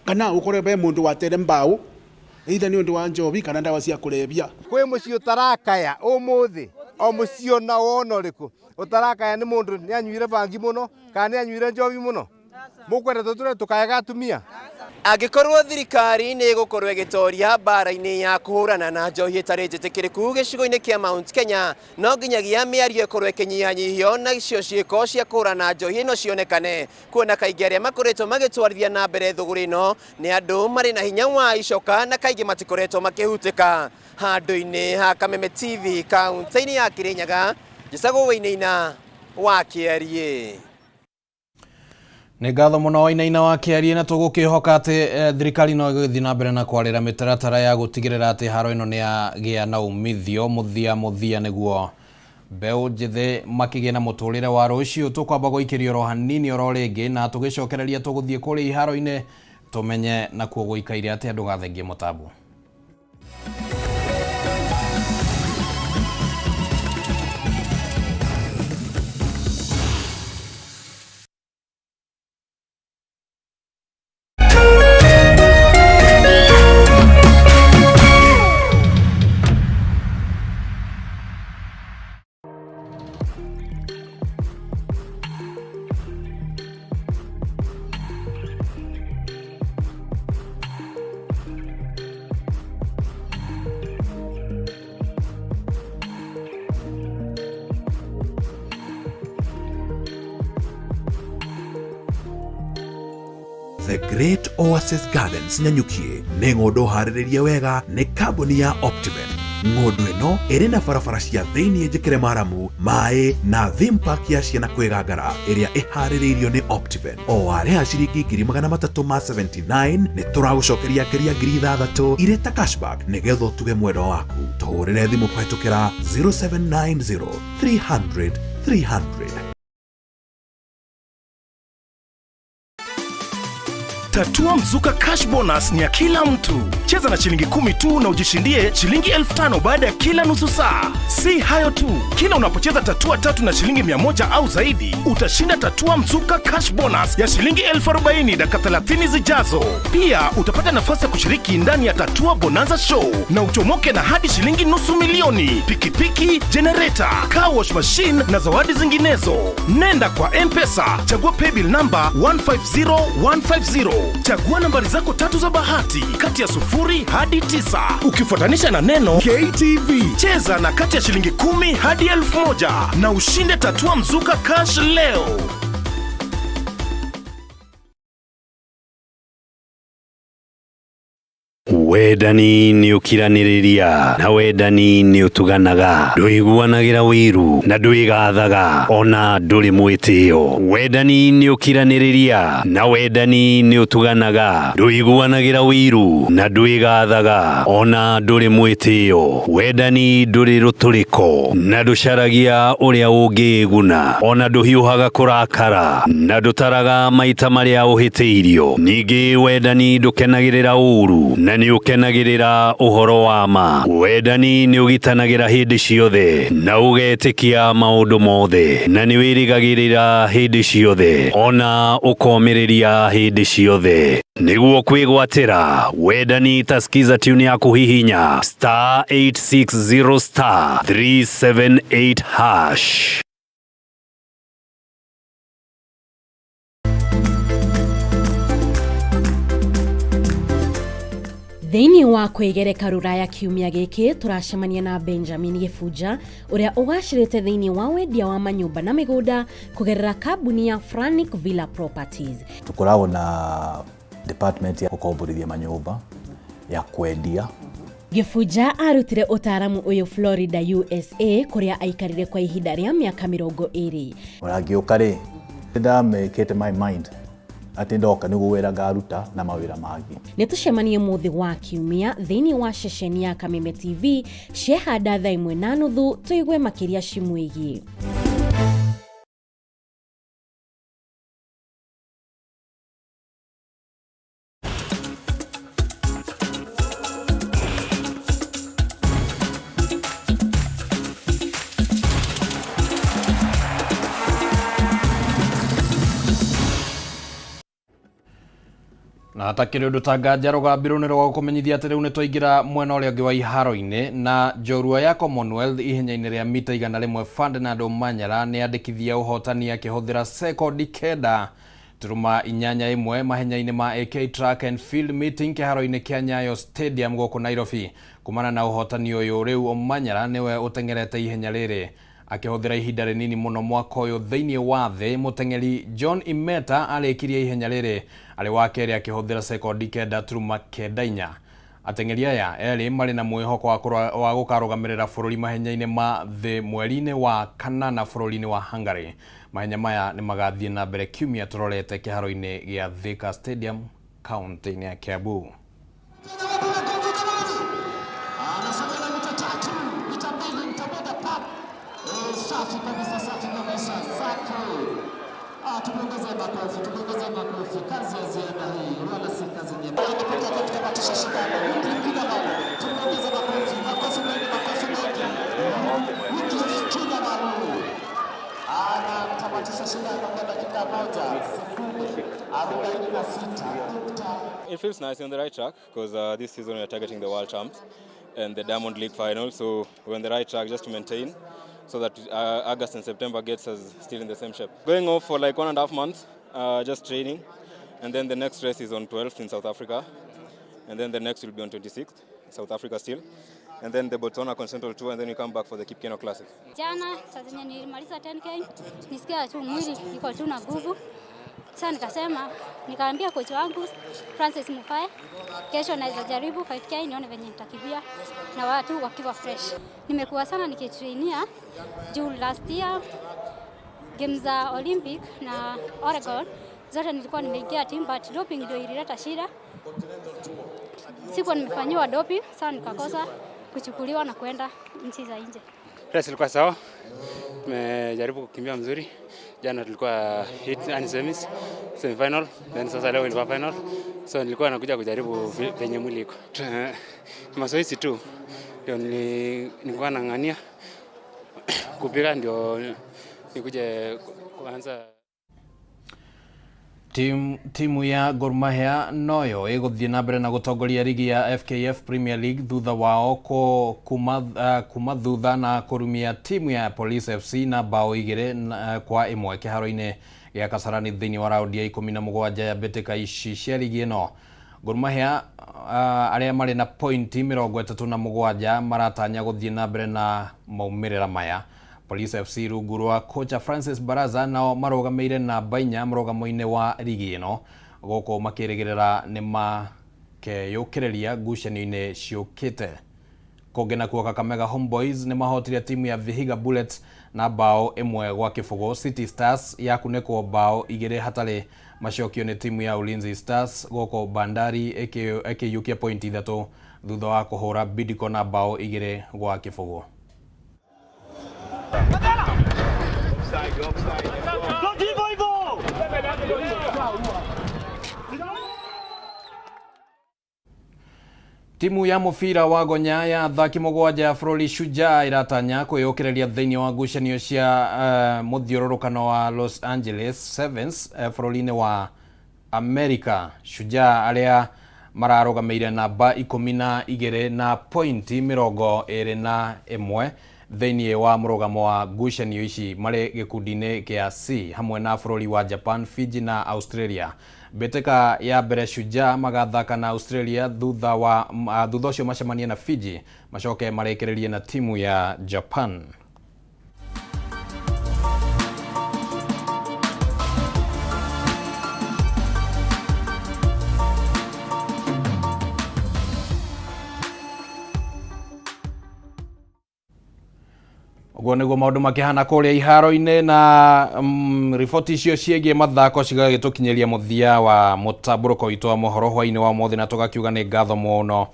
Speaker 7: kana ukore be mundu watere mbao either ni undu wa njobi kana ndawa cia kurebia.
Speaker 12: Kwi mucii utarakaya umuthi o mucii ona wona uriku utarakaya ni mundu ni anyuire bangi muno kana ni anyuire njobi muno mukwenda tuture tukayaga atumia.
Speaker 9: Angĩkorwo thirikari nĩ ĩgũkorwo ĩgĩtoria mbara-inĩ ya kũhũrana na njohi ĩtarĩ njĩtĩkĩrĩku gĩcigo-inĩ kĩa Mount Kenya, no nginyagia mĩario ĩkorwo ĩkĩnyihanyihio nacio ciĩko cia kũhũrana njohi ĩno cionekane, kuona kaingĩ arĩa makoretwo magĩtwarithia na mbere thũgũrĩ ĩno nĩ andũ marĩ na hinya wa icoka na kaingĩ matikoretwo makĩhutĩka. Handũ-inĩ ha Kameme TV kaunti-inĩ ya Kirinyaga, Njĩcagwo Wainaina wa Kĩariĩ.
Speaker 1: Nĩ ngatho mũno Wainaina wa Kĩariĩ, na tũgũkĩhoka atĩ thirikari no ĩgũthiĩ na mbere na kwarĩra mĩtaratara ya gũtigĩrĩra atĩ haro ĩno nĩ yagĩa na umithio mũthia mũthia nĩguo mbeũ njĩthĩ makĩgĩe na mũtũrĩre wa rũciũ. Tũkwamba gũikĩrio oro hanini oro rĩngĩ na tũgĩcokereria tũgũthiĩ kũrĩa iharo-inĩ tũmenye nakuo gũikaire atĩa. Ndũgathengie mũtambo.
Speaker 13: The Great Oasis Gardens Nanyuki nĩ ng'ũndũ harĩrĩrie wega nĩ kambuni ya Optiven. Ng'ũndũ ĩno ĩrĩ na barabara cia thĩinĩ njĩkĩre maramu, maĩ na theme park ya ciana kwĩgangara ĩrĩa ĩharĩrĩirio nĩ Optiven. O warĩha ciringi 379 nĩ tũragũcokeria ngeria 6,000 irĩ ta cashback nĩgetha ũtuge mwendwa waku. Tũhũrĩre thimũ kũhetũkĩra 0790 300 300.
Speaker 14: Tatua Mzuka Cash Bonus ni ya kila mtu. Cheza na shilingi 10 tu na ujishindie shilingi 5,000 baada ya kila nusu saa. Si hayo tu, kila unapocheza tatua 3 na shilingi 100 au zaidi, utashinda Tatua Mzuka Cash Bonus ya shilingi 40,000 dakika 30 zijazo. Pia utapata nafasi ya kushiriki ndani ya Tatua Bonanza Show na uchomoke na hadi shilingi 500,000, pikipiki, generator, car wash machine na zawadi zinginezo. Nenda kwa M-Pesa, chagua paybill number 150150. Chagua nambari zako 3 za bahati kati ya 0 hadi 9 ukifuatanisha na neno KTV. Cheza na kati ya shilingi 10 hadi 1,000 na ushinde Tatua Mzuka Cash leo.
Speaker 23: Wendani nĩ ũkiranĩrĩria na wendani nĩ ũtuganaga, ndũiguanagĩra ũiru na ndwĩgathaga ona ndũrĩ mwĩtĩo. Wendani nĩ ũkiranĩrĩria na wendani nĩ ũtuganaga, ndũiguanagĩra ũiru na ndwĩgathaga ona ndũrĩ mwĩtĩo. Wendani ndũrĩ rũtũrĩko na ndũcaragia ũrĩa ũngĩĩguna, ona ndũhiũhaga kũrakara na ndũtaraga maita marĩa ũhĩtĩirio. Ningĩ wendani ndũkenagĩrĩra ũũru na nĩ Ũkenagĩrĩra ũhoro wa ma. Wendani nĩ ũgitanagĩra hĩndĩ ciothe na ũgetĩkia maũndũ mothe, na nĩ wĩrĩgagĩrĩra hĩndĩ ciothe ona ũkomĩrĩria hĩndĩ ciothe. Nĩguo kwĩgwatĩra wendani ta skiza tune ya kũhihinya star 860 star 378 hash.
Speaker 8: Thĩinĩ wa kwĩgereka rũraya kiumia gĩkĩ tũracemania na Benjamin Gĩbunja ũrĩa ũgacĩrĩte thĩinĩ wa wendia wa manyũmba na mĩgũnda kũgerera kambuni ya Franic Villa Properties.
Speaker 15: Tukoragwo na department ya gũkomborithia manyũmba, ya kwendia.
Speaker 8: Gĩbunja arutire ũtaaramu ũyũ Florida, USA kũrĩa aikarire kwa ihinda rĩa mĩaka 20.
Speaker 15: Ona ngĩũka rĩ, ndamekĩte my mind atĩ ndoka nĩguo wĩra ngaruta na mawĩra mangĩ.
Speaker 8: Nĩ tũcemanie mũthĩ wa kiumia thĩinĩ wa ceceni ya Kameme TV ciehanda thaa 1:30 tũigue makĩria cimwĩgiĩ.
Speaker 1: Na hatakĩrĩ ũndũ ta nganja rũgambi rũu nĩ rwa gũkũmenyithia atĩ rĩu nĩ twaingĩra mwena ũrĩa ũngĩ wa iharo-inĩ na njorua ya Commonwealth ihenya-inĩ rĩa mita 100 Ferdinand Omanyala nĩ andĩkithia ũhotani akĩhũthĩra sekondi 9.81 mahenya-inĩ ma AK Track and Field Meeting kĩharo-inĩ kĩa Nyayo Stadium gũkũ Nairobi. Kumana na ũhotani ũyũ rĩu Omanyala nĩwe ũteng'erete ihenya rĩrĩ akĩhũthĩra ihinda rĩnini mũno mwaka ũyũ thĩinĩ wa thĩ. Mũteng'eri John Imeta arĩkirie ihenya rĩrĩ arĩ wa kerĩ akĩhũthĩra sekondi 9.94. Ateng'eri aya erĩ marĩ na mwĩhoko wa gũkarũgamĩrĩra bũrũri mahenya-inĩ ma thĩ mweri-inĩ wa kanana bũrũri-inĩ wa Hungary. Mahenya maya nĩ magathiĩ na mbere kiumia tũrorete kĩharo-inĩ gĩa Thika Stadium kaunti-inĩ ya Kiambu.
Speaker 16: It feels nice on the right track because this season we are targeting the World Champs and the Diamond League final, so we're on the right track just to maintain so that August and September gets us still in the same shape. Going off for like 1.5 months, just training, and then the next race is on 12th in South Africa, and then the next will be on 26th, South Africa still, and then the Botswana Continental Tour, and then we come back for the Kip Keino Classic.
Speaker 17: Jana saa zenye nilimaliza 10K nisikia tu mwili iko tu na nguvu. Sasa nikasema, nikaambia kocha wangu Francis Mufae, kesho naweza jaribu 5K nione venye nitakimbia na watu wakiwa fresh. Nimekuwa sana nikitrainia juu last year games za Olympic na Oregon zote nilikuwa nimeingia team, but doping ndio ilileta shida. Sikuwa nimefanyiwa doping, sasa nikakosa kuchukuliwa na kwenda nchi za nje.
Speaker 18: Race ilikuwa sawa, tumejaribu kukimbia mzuri. Jana tulikuwa hit and semis, semi final, then sasa leo ilikuwa final. So nilikuwa nakuja kujaribu venye mwili iko. Mazoezi tu ndio nilikuwa nang'ania kupiga ndio nikuje kuanza.
Speaker 1: Timu ya Gor Mahia noyo ĩgũthiĩ na mbere na gũtongoria rigi ya FKF Premier League thutha wao kuma thutha na kũrumia timu ya Police FC na bao 2-1 kĩharo-inĩ gĩa Kasarani thĩinĩ wa raundi ya 17 ya mbĩtĩka ici cia rigi ĩno. Gor Mahia arĩa marĩ na pointi 37 maratanya gũthiĩ na mbere na maumĩrĩra maya. Police FC rungu rwa kocha Francis Baraza nao marũgamĩire namba 4 mũrũgamo-inĩ wa rigi ĩno gũkũ makĩrĩgĩrĩra nĩ makeyũkĩrĩria ngucanio-inĩ ciũkĩte. Kũngĩ nakuo Kakamega Homeboys nĩ mahotire timu ya Vihiga Bullets na bao 1-0. City Stars yakunĩkwo bao 2 hatarĩ macokio nĩ timu ya Ulinzi Stars gũkũ Bandari ĩkĩiyũkia pointi 3 thutha wa kũhũra Bidco na bao 2-0. Timu ya mũbira wa gonya ya athaki mũgwanja ya bũrũri Shujaa ĩratanya kwĩyũkĩrĩria thĩinĩ wa ngucanio cia mũthiũrũrũkano wa Los Angeles Sevens bũrũri-inĩ wa America. Shujaa arĩa mararũgamĩire namba 12 na pointi 21 thĩinĩ wa mũrũgamo wa ngucanio ici marĩ gĩkundi-inĩ kĩa C hamwe na bũrũri wa Japan, Fiji na Australia. Mbĩtĩka ya mbere Shujaa magathaka na Australia thutha wa thutha ũcio macemanie na Fiji macoke marĩkĩrĩrie na timu ya Japan. Ũguo nĩguo maũndũ makĩhana kũrĩa iharo-inĩ na riboti icio ciĩgiĩ mathako cigagĩtũkinyĩria mũthia wa mũtambũrũko witũ wa mohoro hwainĩ wa ũmũthĩ, na tũgakiuga nĩ ngatho mũno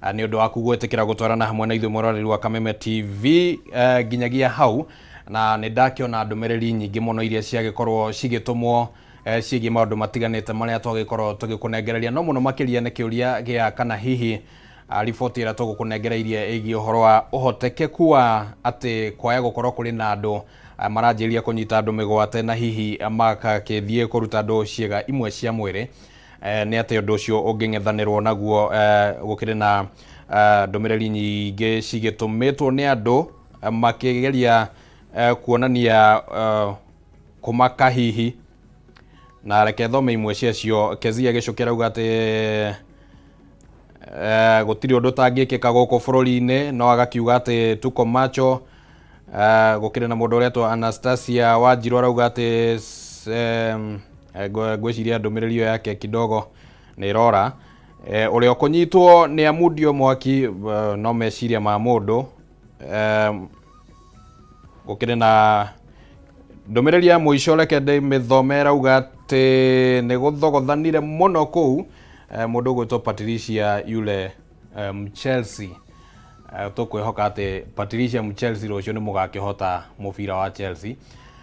Speaker 1: nĩ ũndũ waku gwĩtĩkĩra gũtwarana hamwe na ithuĩ mwĩroreri wa Kameme TV nginyagia hau, na nĩ ndakĩona ndũmĩrĩri nyingĩ mũno iria ciagĩkorwo cigĩtũmwo ciĩgiĩ maũndũ matiganĩte marĩa twagĩkorwo tũgĩkũnengereria, no mũno makĩria nĩ kĩũria gĩa kana hihi riboti ĩrĩa tũgũkũnengereirie ĩgiĩ ũhoro wa ũhotekeku wa atĩ kwaya gũkorwo kũrĩ na andũ maranjĩrĩria kũnyita andũ mĩgwate na hihi makakĩthiĩ kũruta andũ ciĩga imwe cia mwĩrĩ, nĩ atĩ ũndũ ũcio ũngĩng'ethanĩrwo naguo. Gũkĩrĩ na ndũmĩrĩri nyingĩ cigĩtũmĩtwo nĩ andũ makĩgeria kuonania kũmaka hihi, na reke thome imwe ciacio. Kezia Gĩcũkĩ arauga atĩ gũtirĩ ũndũ ũtangĩkĩka gũkũ bũrũri-inĩ, no agakiuga atĩ tuko macho. Gũkĩrĩ na mũndũ ũretwo Anastasia Wanjiru arauga atĩ ngwĩciria ndũmĩrĩri ĩyo yake kidogo nĩ ĩrora. Ũrĩa ũkũnyitwo nĩ amundio mwaki, no meciria ma mũndũ. Gũkĩrĩ na ndũmĩrĩri ya mũico, reke ndĩmĩthome, ĩrauga atĩ nĩ gũthogothanire mũno kũu, mũndũ ũgwĩtwo Patricia yule Chelsea. Tũkwĩhoka atĩ Patricia Chelsea rũciũ nĩ mũgakĩhota mũbira wa Chelsea.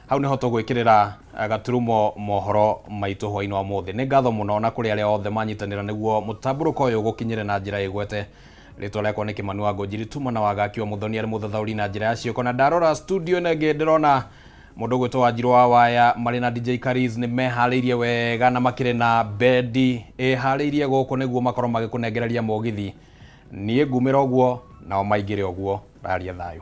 Speaker 1: Hau nĩho tũgwĩkĩrĩra gaturumo mohoro maitũ hwainĩ wa mũthĩ. Nĩ ngatho mũno na kũrĩ arĩa othe manyitanĩra nĩguo mũtambũrũko ũyũ gũkinyĩre na njĩra ĩgwete. Rĩtwa rĩakwa nĩ Kĩmani wa Ngũnjiri, tuma na wagaki wa Mũthoni arĩ mũthathaũri na njĩra ya ciĩko, na ndarora studio ĩno ĩngĩ ndĩrona mũndũ ũgwĩtwo Wanjiru wa Waya marĩ na DJ Kariz nĩ meharĩirie wega na makĩrĩ na bendi ĩharĩirie gũkũ nĩguo makorwo magĩkũnengereria mũgithi. Niĩ ngumĩra ũguo nao maingĩre ũguo, raria thayũ.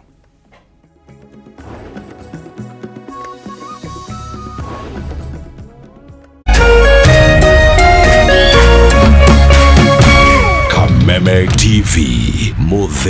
Speaker 13: Kameme TV. Muthe.